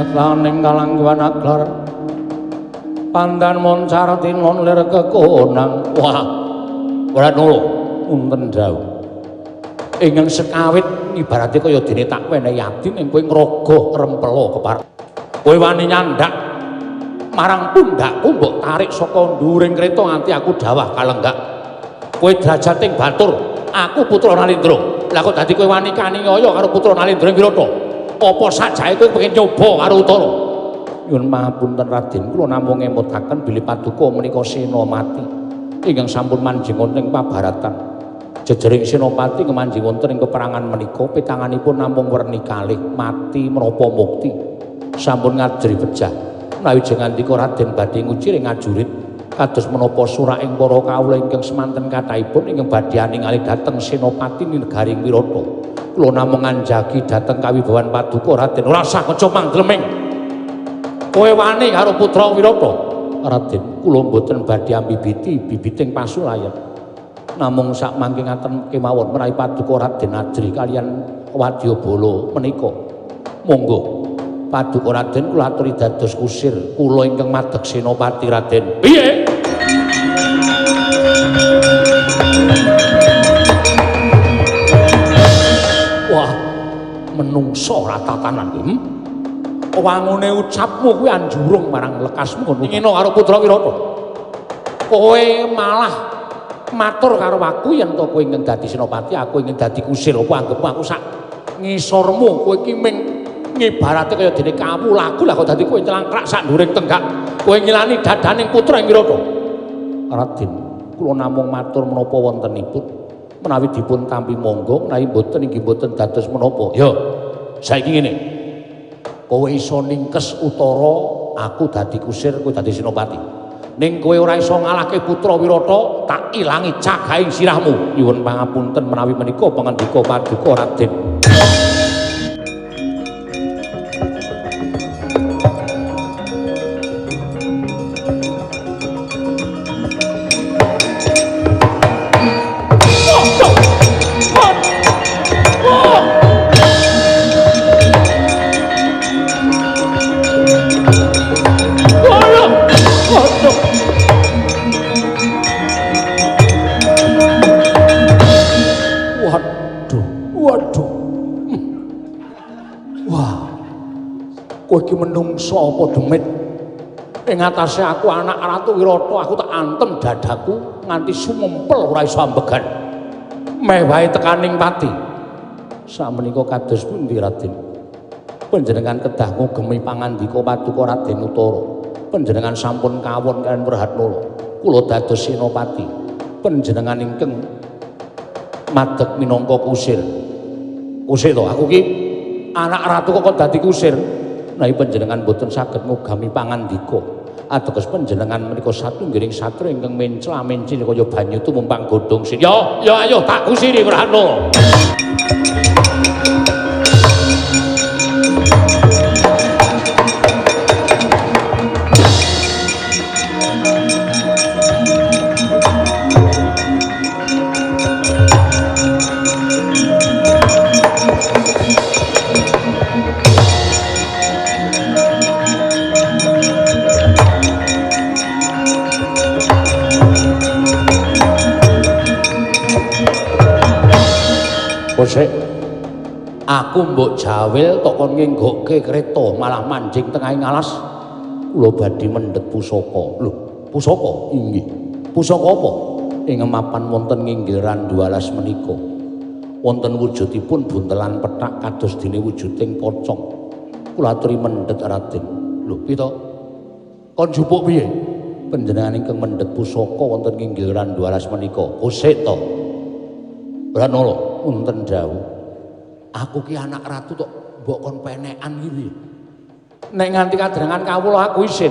Laning kalanggiwan aglar pandan moncar tinon lir kekonang. Wah, Wratnala unten dawuh ingkang sekawit ibarate kaya dene tak wenehi adi ning kowe ngrogoh rempela kepareng kowe wani nyandak marang pundhakku mbok tarik saka nduring kreta nganti aku dawah kalenggak. Kowe drajating batur, aku putra Nalindra. Lah kok dadi kowe wani kaniaya karo putra Nalindra Wirata? Apa sajae kowe pengen nyoba karo Utara? Nyuwun pangapunten Raden, kula namung ngemutaken bilih paduka menika Senopati ingkang sampun manjing wonten ing pabaratan. Jejering Senopati manjing wonten ing peperangan menika pitanganipun namung werni kalih, mati menapa mukti. Sampun ngajri pejah. Menawi jengandika Raden badhe ngucir ing ngajurit kados menapa suraking para kawula ingkang semanten kathahipun ingkang badhe aningali dhateng Senopati negari Wirata. Kula namung nganjagi dhateng kawibawan paduka Raden. Ora usah keca mangdleming. Kowe wani karo putra Wirata? Raden, kula mboten badhe ambibiti bibiting pasulayan. Namung sak mangke ngaten kemawon menawi paduka Raden ajri kalian wadyabala menika. Monggo paduka Raden kula aturi dados kusir kula ingkang madeg Senopati Raden. Piye? Wah, menungso ora tatanan kuwi. Wangune ucapmu kuwi anjurung marang lekasmu ngono. Ngene karo putra Wirata. Kowe malah matur karo aku yen to kowe ingin dadi senopati, aku ingin dadi kusir. Apa anggepmu aku sak ngisormu? Kowe iki ming ngibarate kaya dene kawulaku, lah kok dadi kowe nyelangkrak sak nduring tenggak. Kowe ngilani dadaning putra ing Wirata. Raden, kula namung matur menapa wontenipun. Menawi dipun tampi monggo, menawi mboten inggih mboten dados menapa. Ya, saiki ngene. Kowe iso ningkes Utara, aku dadi kusir, kowe dadi senopati. Ning kowe ora iso ngalahke putra Wirata, tak ilangi cagaing sirahmu. Nyuwun pangapunten menawi menika pangandika paduka Raden. Kowe iki menungso apa demit? Ing atase aku anak Ratu Wirata, aku tak antem dadaku nganti sumempel ora iso ambegan. Meh wae tekaning pati. Sakmenika kados pundi Raden? Panjenengan kedah ngugemi pangandika paduka Raden Utara. Panjenengan sampun kawon kaliyan Wrahatnala. Kula dados senopati. Panjenengan ingkang madeg minangka kusir. Kusir to, aku ki anak ratu kok dadi kusir. Nah, panjenengan boten saged ngugami pangandika. Ateges panjenengan menika satunggiling satria ingkang mencla-mencil kaya banyu tumumpang godhong sir. Yo, yo ayo tak kusiri Wrahanala. Bosek, aku mbok jawil tok kon ngenggokke kereta malah manjing tengahing alas. Kula badhe mendhet pusaka. Lho, pusaka? Inggih. Pusaka apa? Ing mapan wonten nginggil Randu Alas menika. Wonten wujudipun buntelan pethak kados dene wujuding pocong. Kula aturi mendhet Raden. Lho, piye to? Kon jupuk piye? Panjenengan ingkang mendhet pusaka wonten nginggil Randu Alas menika. Bosek to. Wrahanala wonten dawuh. Aku ki anak ratu tok mbok kon penekan iki piye? Nek nganti kadrangan kawula aku isin.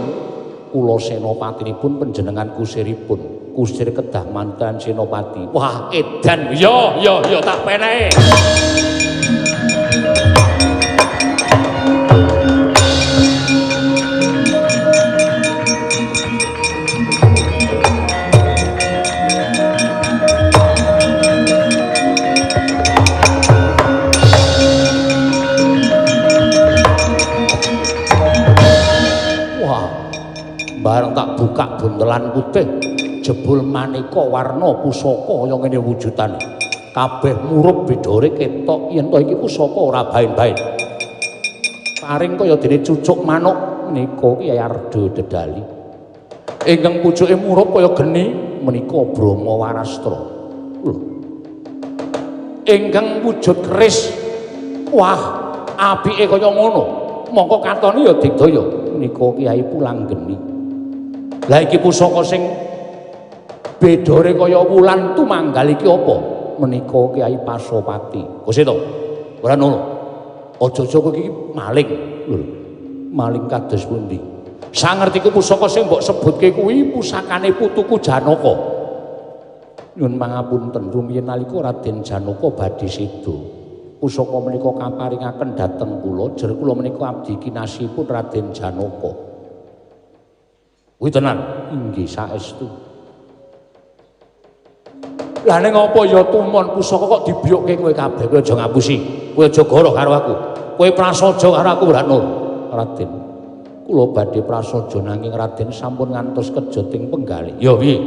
Kula senopatinipun panjenengan kusiripun. Kusir kedah mantan senopati. Wah, edan. Yo yo yo tak peneke. Bareng tak buka buntelan putih, jebul maneka warna pusaka kaya ngene wujudane. Kabeh murup bedore ketok yen to iki pusaka ora baen-baen. Paring kaya dene cucuk manuk menika Kyai Arda Dedali. Ingkang pucuke murup kaya geni menika Brahma Warastra. Lho. Ingkang wujud keris, wah apike kaya ngono. Mongko katone ya digdaya menika Kyai Pulanggeni. Lah iki pusaka sing bedore kaya wulan tumanggal iki apa? Menika Kyai Pasopati. Kose to? Ora ngono. Aja-aja kowe iki maling. Lho, maling kados pundi? Sangertiku pusaka sing mbok sebutke kuwi pusakane putuku Janaka. Nyuwun pangapunten, rumiyin nalika Raden Janaka badhe seda, pusaka menika kaparingaken dhateng kula, jer kula menika abdi kinasihipun Raden Janaka. Kuwi tenan, inggih saestu. Lah ning apa ya tumon pusaka kok dibiyokke kowe kabeh, kowe aja ngapusi, kowe aja goroh karo aku. Kowe prasaja karo aku Wrahanala. Raden, kula badhe prasaja nanging Raden sampun ngantos kejoting penggalih. Ya piye?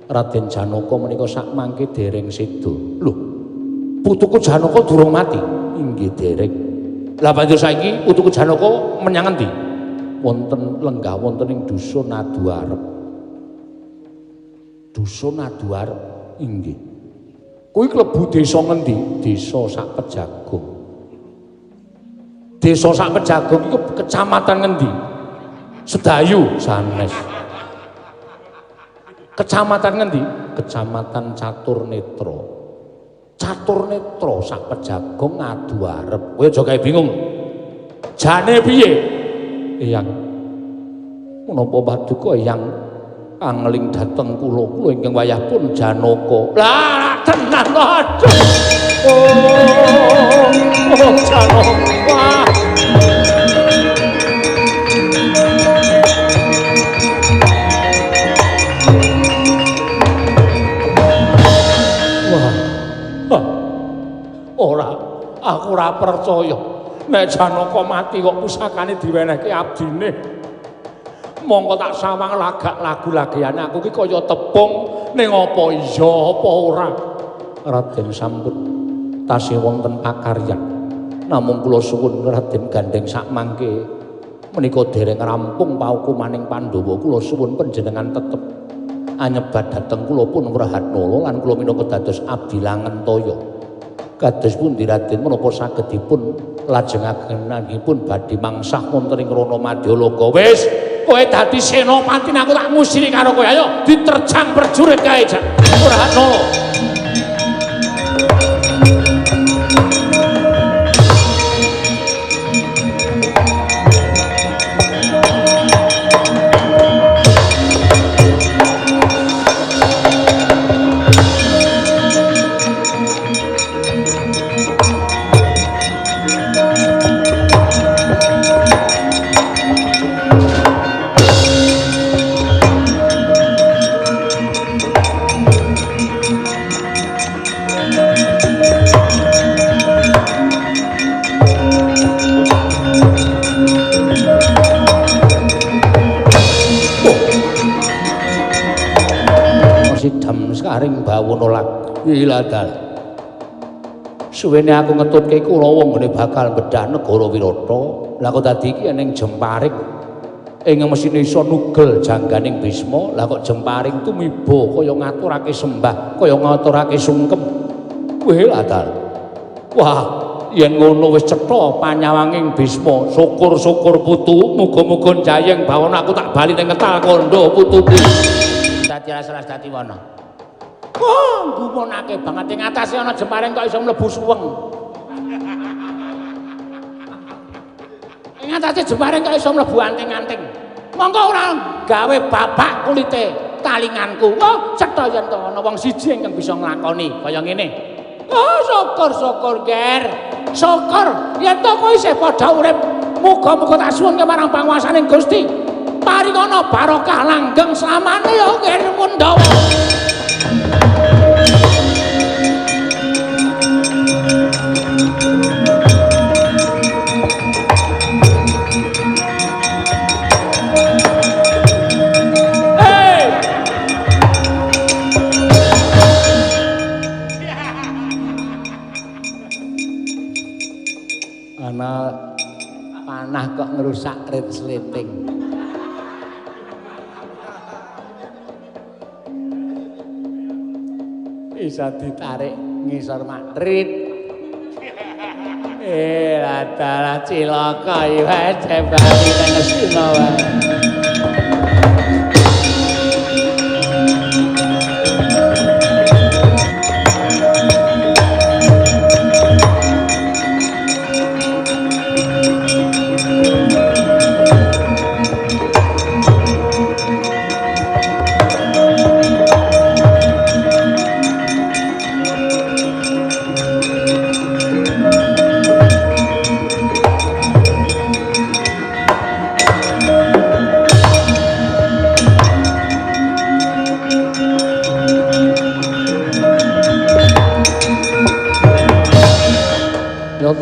Raden Janaka menika sakmangke dereng seda. Lho, putuku Janaka durung mati? Inggih dereng. Lah banjur saiki putuku Janaka menyang endi? Wonten lenggah wonten ing dusun Aduarep. Dusun Aduarep inggih. Kuwi klebu desa ngendi? Desa Sakpejagong. Desa Sakpejagong iku kecamatan ngendi? Sedayu sanes. Kecamatan ngendi? Kecamatan Caturnetra. Caturnetra Sakpejagong Aduarep. Kowe aja gawe bingung. Jane piye? Eyang, menapa paduka eyang angling dhateng kula, kula ingkang wayah pun Janaka. Lah tenan aduh. Oh, oh Janaka. Wah. Wah. Ora, aku ora percaya. Nek Janaka mati kok pusakane diwenehke abdine. Mongko tak sawang lagak lagu lagiane aku ki kaya tepung ning apa iya apa ora. Raden sampun tasih wonten pakaryan. Namung kula suwun Raden gandeng sakmangke menika dereng rampung paukumaning Pandhawa. Kula suwun panjenengan tetep anyebat dhateng kula pun Wrahanala lan kula minangka dados abdi langentaya. Kados pundi Raden menapa saged dipun lajengaken pun badhe mangsah wonten ing Rana Madyalaga. Wis Kowe dadi senopati aku tak ngusiri karo kowe. Ayo diterjang prajurit kae Wrehanala. Sidam saring bawana lak wiladal. Suwene aku ngetutke Kurawa nggone bakal bedah negara Wirata. Lah kok dadi iki ning Jemparing ing mesine iso nugel jangganing Bisma. Lah kok Jemparing tumiba kaya ngaturake sembah, kaya ngaturake sungkem. Wiladal. Wah, yen ngono wis cetha panyawanging Bisma. Syukur-syukur putu, muga-muga njayeng bawana aku tak bali ning ngetal kandha putuku. Dadi alas dadi wana. Wah, gumonake banget ing atase ana Jemparing kok iso mlebu suweng. Ing atase Jemparing kok iso mlebu anting-anting. Monggo ora gawe babak kulite talinganku. Wah, cetha yen to ana wong siji ingkang bisa nglakoni kaya ngene. Oh, syukur-syukur, Ger. Syukur yen to kowe isih padha urip. Muga-muga tak suwunke marang panguwasaning Gusti. Paringana barokah langgeng slamane ya Ger Pandhawa. Hey! Ana panah kok ngrusak ritsleting. Bisa ditarik ngisor matrit. Adalah cilaka iki wae jebali nang Ngastina wae.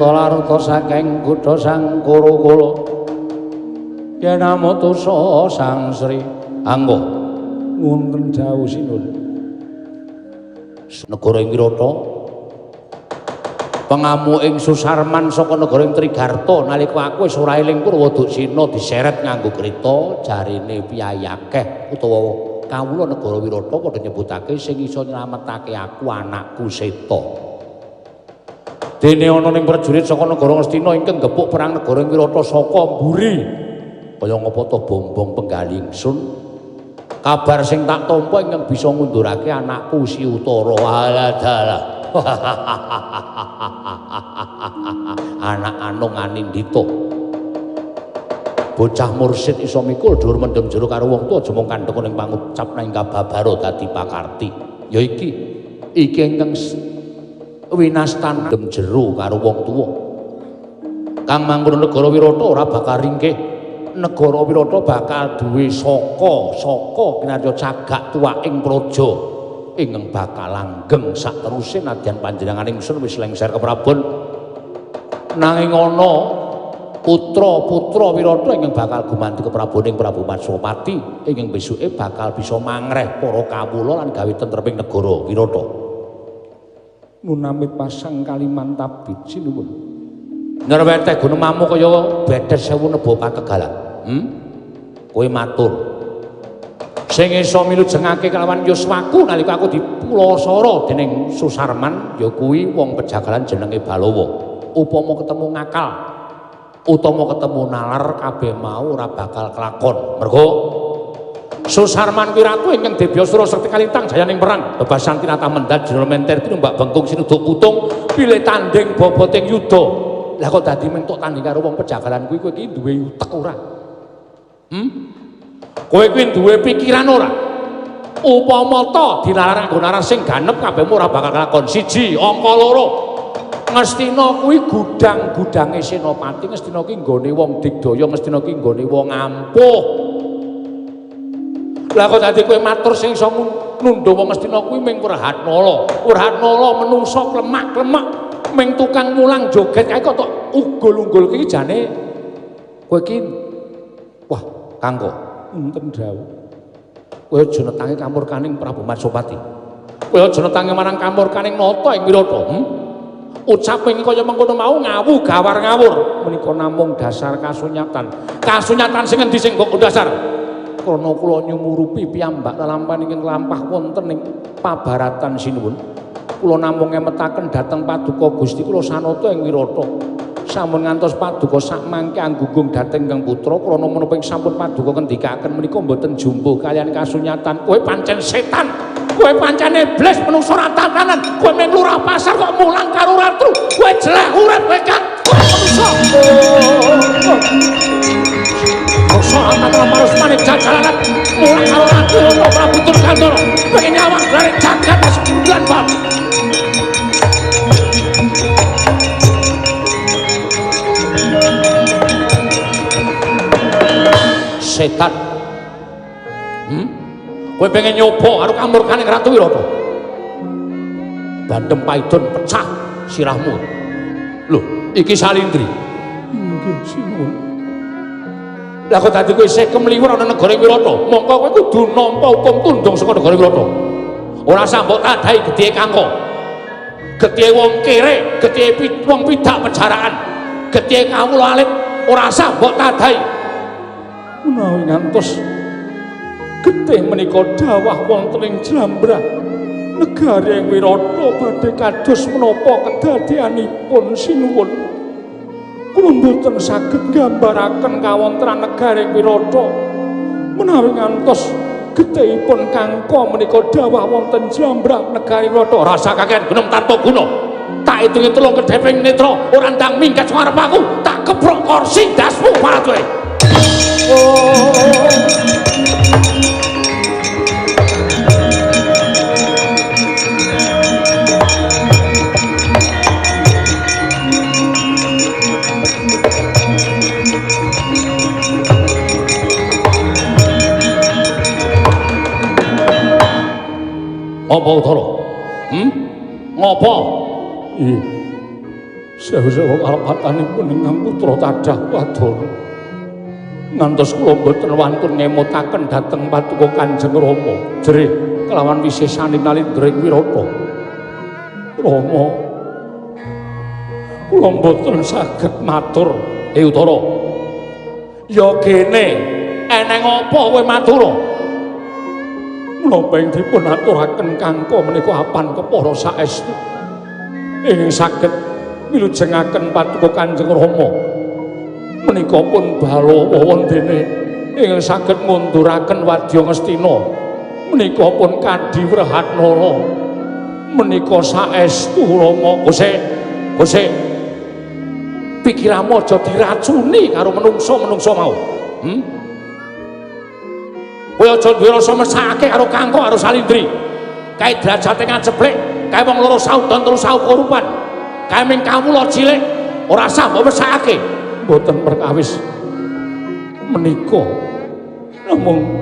Laruta saking kutha Sang Kurukula yen amutusa Sang Sri Angga wonten jauh sinun negara ing Wirata pengamu ing Susarman saka negara ing Trigarta nalika aku wis ora eling Purwa Duksina diseret nganggo kreta jarine piyayi akeh utawa kawula negara Wirata padha nyebutake sing iso nyelametake aku anakku Seta. Dene ana ning prajurit saka negara Ngastina ingkang gepuk perang negara Wirata saka mburi. Kaya ngapa to bombong penggali ingsun? Kabar sing tak tampa ingkang bisa ngundurake anakku Si Utara. Alah dalah. Anak anung anindita. Bocah mursid iso mikul dhuwur mendem jero karo wong tuwa aja mung kandhek ning pangucap nang kababaro dadi pakarti. Ya iki iki ingkang winastan dem jero karo wong tuwa. Kang mangkono negara Wirata ora bakal ringkih. Negara Wirata bakal duwe saka, saka kinarya cagak tuwaking praja ingkang bakal langgeng sakteruse nadyan panjenengan ingsun wis lengser keprabon. Nanging ana putra-putra Wirata ingkang bakal gumanti kepraboning Prabu Matswapati ingkang besuke bakal bisa mangreh para kawula lan gawe tentreming negara Wirata. Munamit pasang kaliman tabit sinuwun. Nyrweteh gunemamu kaya bedes sewu neba pategalan. Kowe matur. Sing iso milujengake kelawan yuswaku nalika aku dipulasara dening Susarman ya kuwi wong pejagalan jenenge Balawa. Upama ketemu ngakal Utama ketemu nalar kabeh mau ora bakal kelakon. Mergo Susarman kuwi ratu ingkang debya sura sekti kalintang jayaning perang bebasan tinatah mendhat jero menter tinumbak bengkung sinuduk putung pilih tanding boboting yuda. Lah kok dadi mung tok tanding karo wong pejagalan kuwi, kowe iki duwe utek ora? Kowe kuwi duwe pikiran ora? Upama ta dilalar nganggo nalar sing ganep kabehmu ora bakal kelakon. Siji, angka loro. Ngastina kuwi gudang-gudange Senopati, Ngastina kuwi nggone wong digdaya, Ngastina kuwi nggone wong ampuh. Lah kok dadi kowe matur sing iso nundha wong Ngastina kuwi ming Wrehatnala. Wrehatnala menungsa klemak-klemek ming tukang mulang joget kae kok tok uggul-unggul iki jane kowe iki. Wah, Kangko, Wonten dawuh. Kowe aja netangi kamurkaning Prabu Matsopati. Kowe aja netangi marang kamurkaning nata ing Wirata. Ucap ing kaya mengkono mau ngawu gawar ngawur. Menika namung dasar kasunyatan. Kasunyatan sing endi sing kok dasar? Krana kula nyumurupi piyambak lelampahan ingkang lampah wonten ing pabaratan sinuwun. Kula namung ngemetaken dhateng paduka Gusti kula sanata ing Wirata. Sampun ngantos paduka sakmangke anggunggung dhateng Kang Putra krana menapa ing sampun paduka ngendikaken menika mboten jumbuh kaliyan kasunyatan. Kowe pancen setan. Kowe pancen iblis menungso ora tatanan. Kowe mung lurah pasar kok mulang karo ratu. Kowe jelek urip kowe kan menungso. Menungso ora tatanan marus manik jajalanan mulang karo ratu ana Prabu Durgantara. Pengen nyawang gelare jagat sebulan bal. Setan. Kowe pengen nyoba karo kamurkaning Ratu Wirata. Bandem paidon pecah sirahmu. Lho, iki Salindri. Inggih, sinuwun. Lah kok dadi kowe isih kemliwur ana negara Wirata, mongko kowe kudu nampa hukum tundung saka negara Wirata. Ora sah mbok tadahi gedhe Kangko. Gedhe wong kere, gedhe wong pidak pejaraan, gedhe kawula alit ora sah mbok tadahi. Menawi ngantos getih menika dawah wonten ing Jlambrah negari ing Wirata badhe kados menapa kedadeanipun sinuwun. Kula mboten saged nggambaraken kawontenan negari ing Wirata menawi ngantos getihipun Kangko menika dawah wonten Jlambrah negari Wirata. Rasa kakean gunung tanpa guna. Tak hitungi telung kedheping netra ora ndang minggat ngarep aku, tak keprok kursi ndasmu paratoe. Apa Utara? Ngopo? Nggih. Sewu-sewu kalepatanipun ingkang putra tadah wadana. Ngantos kula mboten wantun ngemutaken dhateng paduka Kanjeng Rama jerih kelawan wisesane nalindra ing Wirata. Rama, kula mboten saged matur. Utara. Ya kene eneng apa kowe matur? Menapa ing dipun aturaken Kangko menika apan kepara saestu ingkang saged milujengaken paduka Kanjeng Rama. Menika pun balawa wondene ingkang saged ngunduraken wadya Ngastina. Menika pun Kadhi Wrehatnala. Menika saestu Rama. Gosek, gosek. Pikiranmu aja diracuni karo menungso-menungso mau. Kowe aja duwe rasa mesake karo Kangko karo Salindri. Kae derajate ngajeblek, kae wong loro saudon telu saukurupan. Kae ming kawula cilik, ora sah mbok mesakake. Mboten perkawis menika namung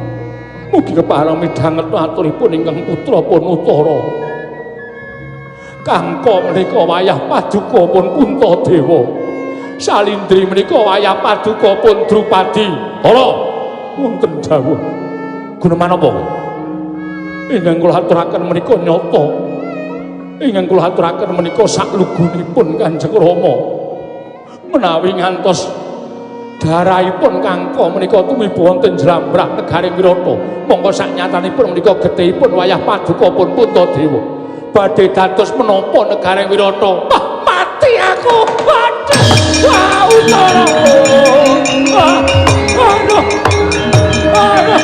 mugi kepareng midhanget aturipun ingkang putra pun Utara. Kangko menika wayah paduka pun Puntadewa. Salindri menika wayah paduka pun Drupadi. Ora wonten dawuh. Guneman apa kowe? Ingkang kula aturaken menika nyata. Ingkang kula aturaken menika saklugunipun Kanjeng Rama. Menawi ngantos darahipun Kangko menika tumiba wonten Jlambrah negari Wirata, mongko saknyatanipun menika getihipun wayah paduka pun Puntadewa. Badhe dados menapa negari Wirata? Wah, mati aku. Waduh. Wah, Utara. Aduh. Aduh.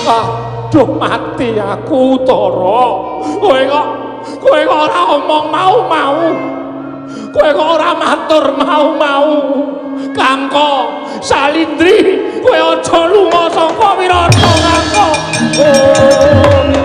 Aduh, mati aku Utara. Kowe kok ora omong mau-mau. Kowe kok ora matur mau-mau. Kangko Salindri, kowe aja lunga saka Wirata Kangko. Oh.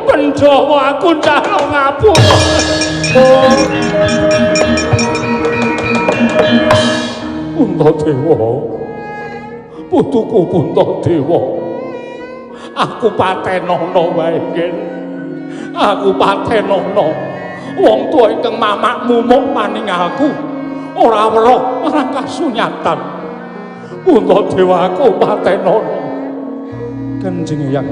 Pandhawa aku njaluk ngapura. Puntadewa. Putuku Puntadewa. Aku patenono wae, Ngen. Aku patenono. Wong tuwa ingkang mamak mumuk paningalku ora weruh marang kasunyatan. Puntadewa aku patenono. Kanjeng Hyang,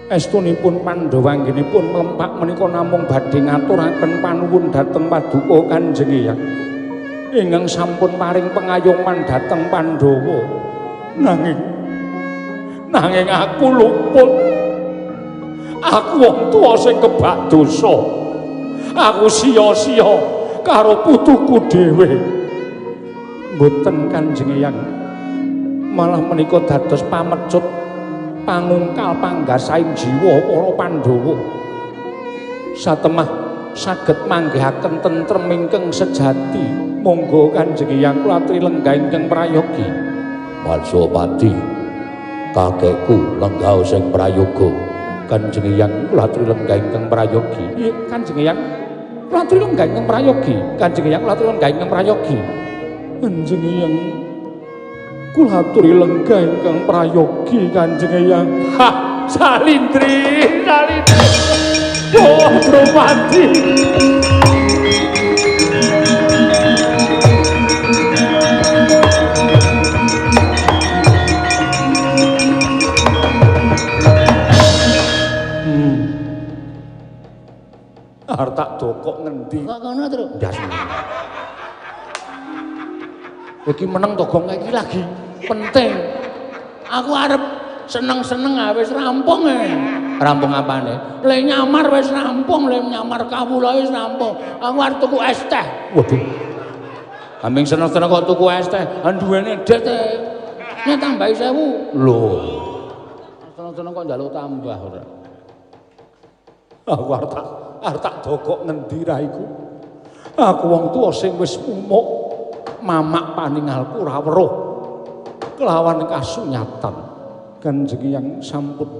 estunipun Pandhawa anggenipun mlempak menika namung badhe ngaturaken panuwun dhateng paduka Kanjeng Hyang ingkang sampun paring pengayoman dhateng Pandhawa. Nanging aku luput. Aku wong tuwa sing kebak dosa. Aku sia-sia karo putuku dhewe. Mboten Kanjeng Hyang, malah menika dados pamecut pangungkal panggasaing jiwa para Pandhawa. Satemah saged manggihaken tentrem ingkang sejati. Monggo Kanjeng Hyang kula aturi lenggah ingkang prayogi. Matsopati, kakekku lenggah sing prayoga. Kanjeng Hyang kula aturi lenggah ingkang prayogi. Nggih, Kanjeng Hyang kula aturi lenggah ingkang prayogi. Kanjeng Hyang kula aturi lenggah ingkang prayogi. Kanjeng Hyang kula aturi lenggah ingkang prayogi. Kanjeng Hyang. Ha, Salindri, Salindri. Oh, Drupadi. Arep tak dokok ngendi? Kok ngono, Tru? Ndasmu. Iki meneng to, Gong, iki lagi penting. Aku arep seneng-seneng wis rampung e. Rampung apane? Le nyamar wis rampung, le nyamar kawula wis rampung. Aku arep tuku es teh. Waduh. Kambing seneng-seneng kok tuku es teh. Duwene det e. Nek tambahi 1000. Lho. Seneng-seneng kok njaluk tambah ora. Aku arep tak dokok ngendi raiku. Aku wong tuwa sing wis umuk, mamak paningalku ora weruh kelawan kasunyatan. Kanjeng Hyang sampun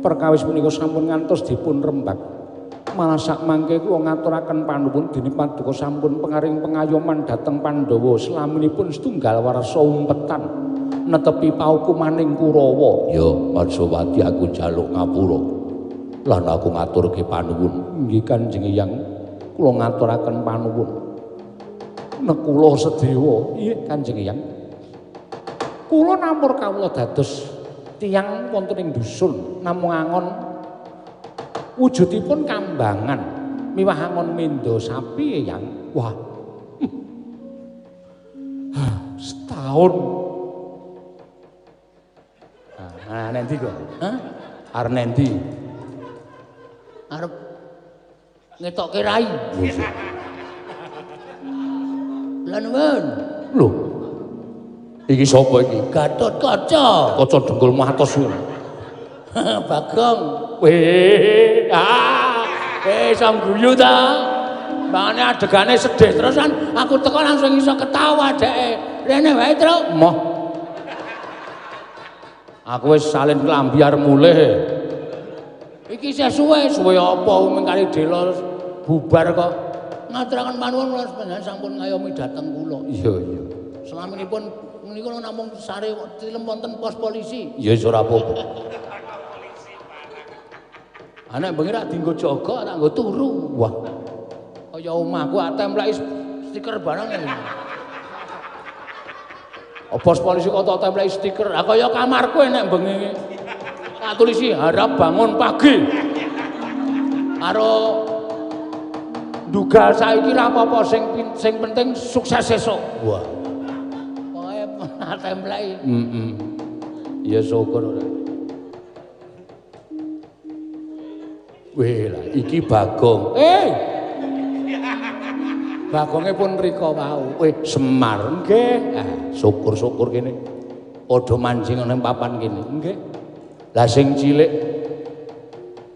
perkawis punika sampun ngantos dipun rembag. Malah sak mangke kula ngaturaken panuwun dene paduka sampun pengaring pengayoman dhateng Pandhawa selaminipun setunggal warsa umpetan netepi paukumaning Kurawa. Ya, Matsopati, aku njaluk ngapura. Lan aku ngaturke panuwun. Nggih Kanjeng Hyang, kula ngaturaken panuwun. Nekula sedewa. Iya Kanjeng Hyang. Kula namur kawula dados tiyang wonten ing dusun namung angon wujudipun kambangan miwah angon mendo sapi Yang. Wah. Setahun. Nah, nanti kok. Hah? Arep nanti. Arep ngetokke rai. Lah nuwun. Lho. Iki sapa iki? Gatotkaca. Kaca dengkul matos kuwi. Bagong. Weh, ah, sang guyu ta. Mbangane adegane sedih terusan, aku teko langsung iso ketawa dheke. Rene wae, Truk. Moh. Aku wis salin klambi arep mulih. Iki isih suwe, suwe apa mung kali dela bubar kok. Ngaturaken panuwun kula panjenengan sampun ngayomi dhateng kula. Iya, iya. Selaminipun menika namung sare tilem wonten pos polisi. Ya wis ora apa-apa. Anek bengi rak dienggo jaga, tak nggo turu. Wah. Kaya omahku ak templeki stiker barang. Pos polisi kok tak templeki stiker. Ah kaya kamarku enek bengi. Tak tulisi harap bangun pagi. Karo ndugal saiki ra apa-apa, sing penting sukses esuk. Wah. Pokoke templeki. Heeh. Ya syukur ora. Weh lah iki Bagong. Bagonge pun rika wau. Semar nggih. Syukur-syukur kene. Padha mancing nang papan kene. Nggih. Lah sing cilik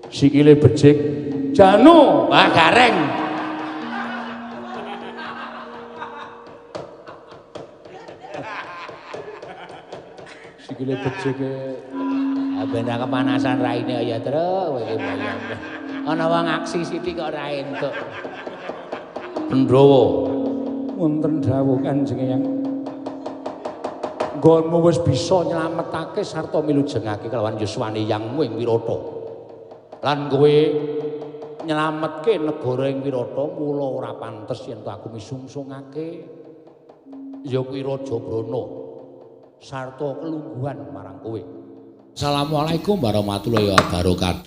sikile becik Janu, wah gareng. Sikile becik ben kepanasan raine ya, Truk, kowe iki mbayang. Ana wong aksi sithik kok ora entuk. Pandhawa, wonten dawuh Kanjeng Eyang. Nggonmu wis bisa nyelametake sarta milujengake kelawan yuswane yangmu ing Wirata. Lan kowe nyelametke negara ing Wirata, mula ora pantes yen aku misungsungake ya kuwi Raja Brana sarta kelungguhan marang kowe. Assalamualaikum warahmatullahi wabarakatuh.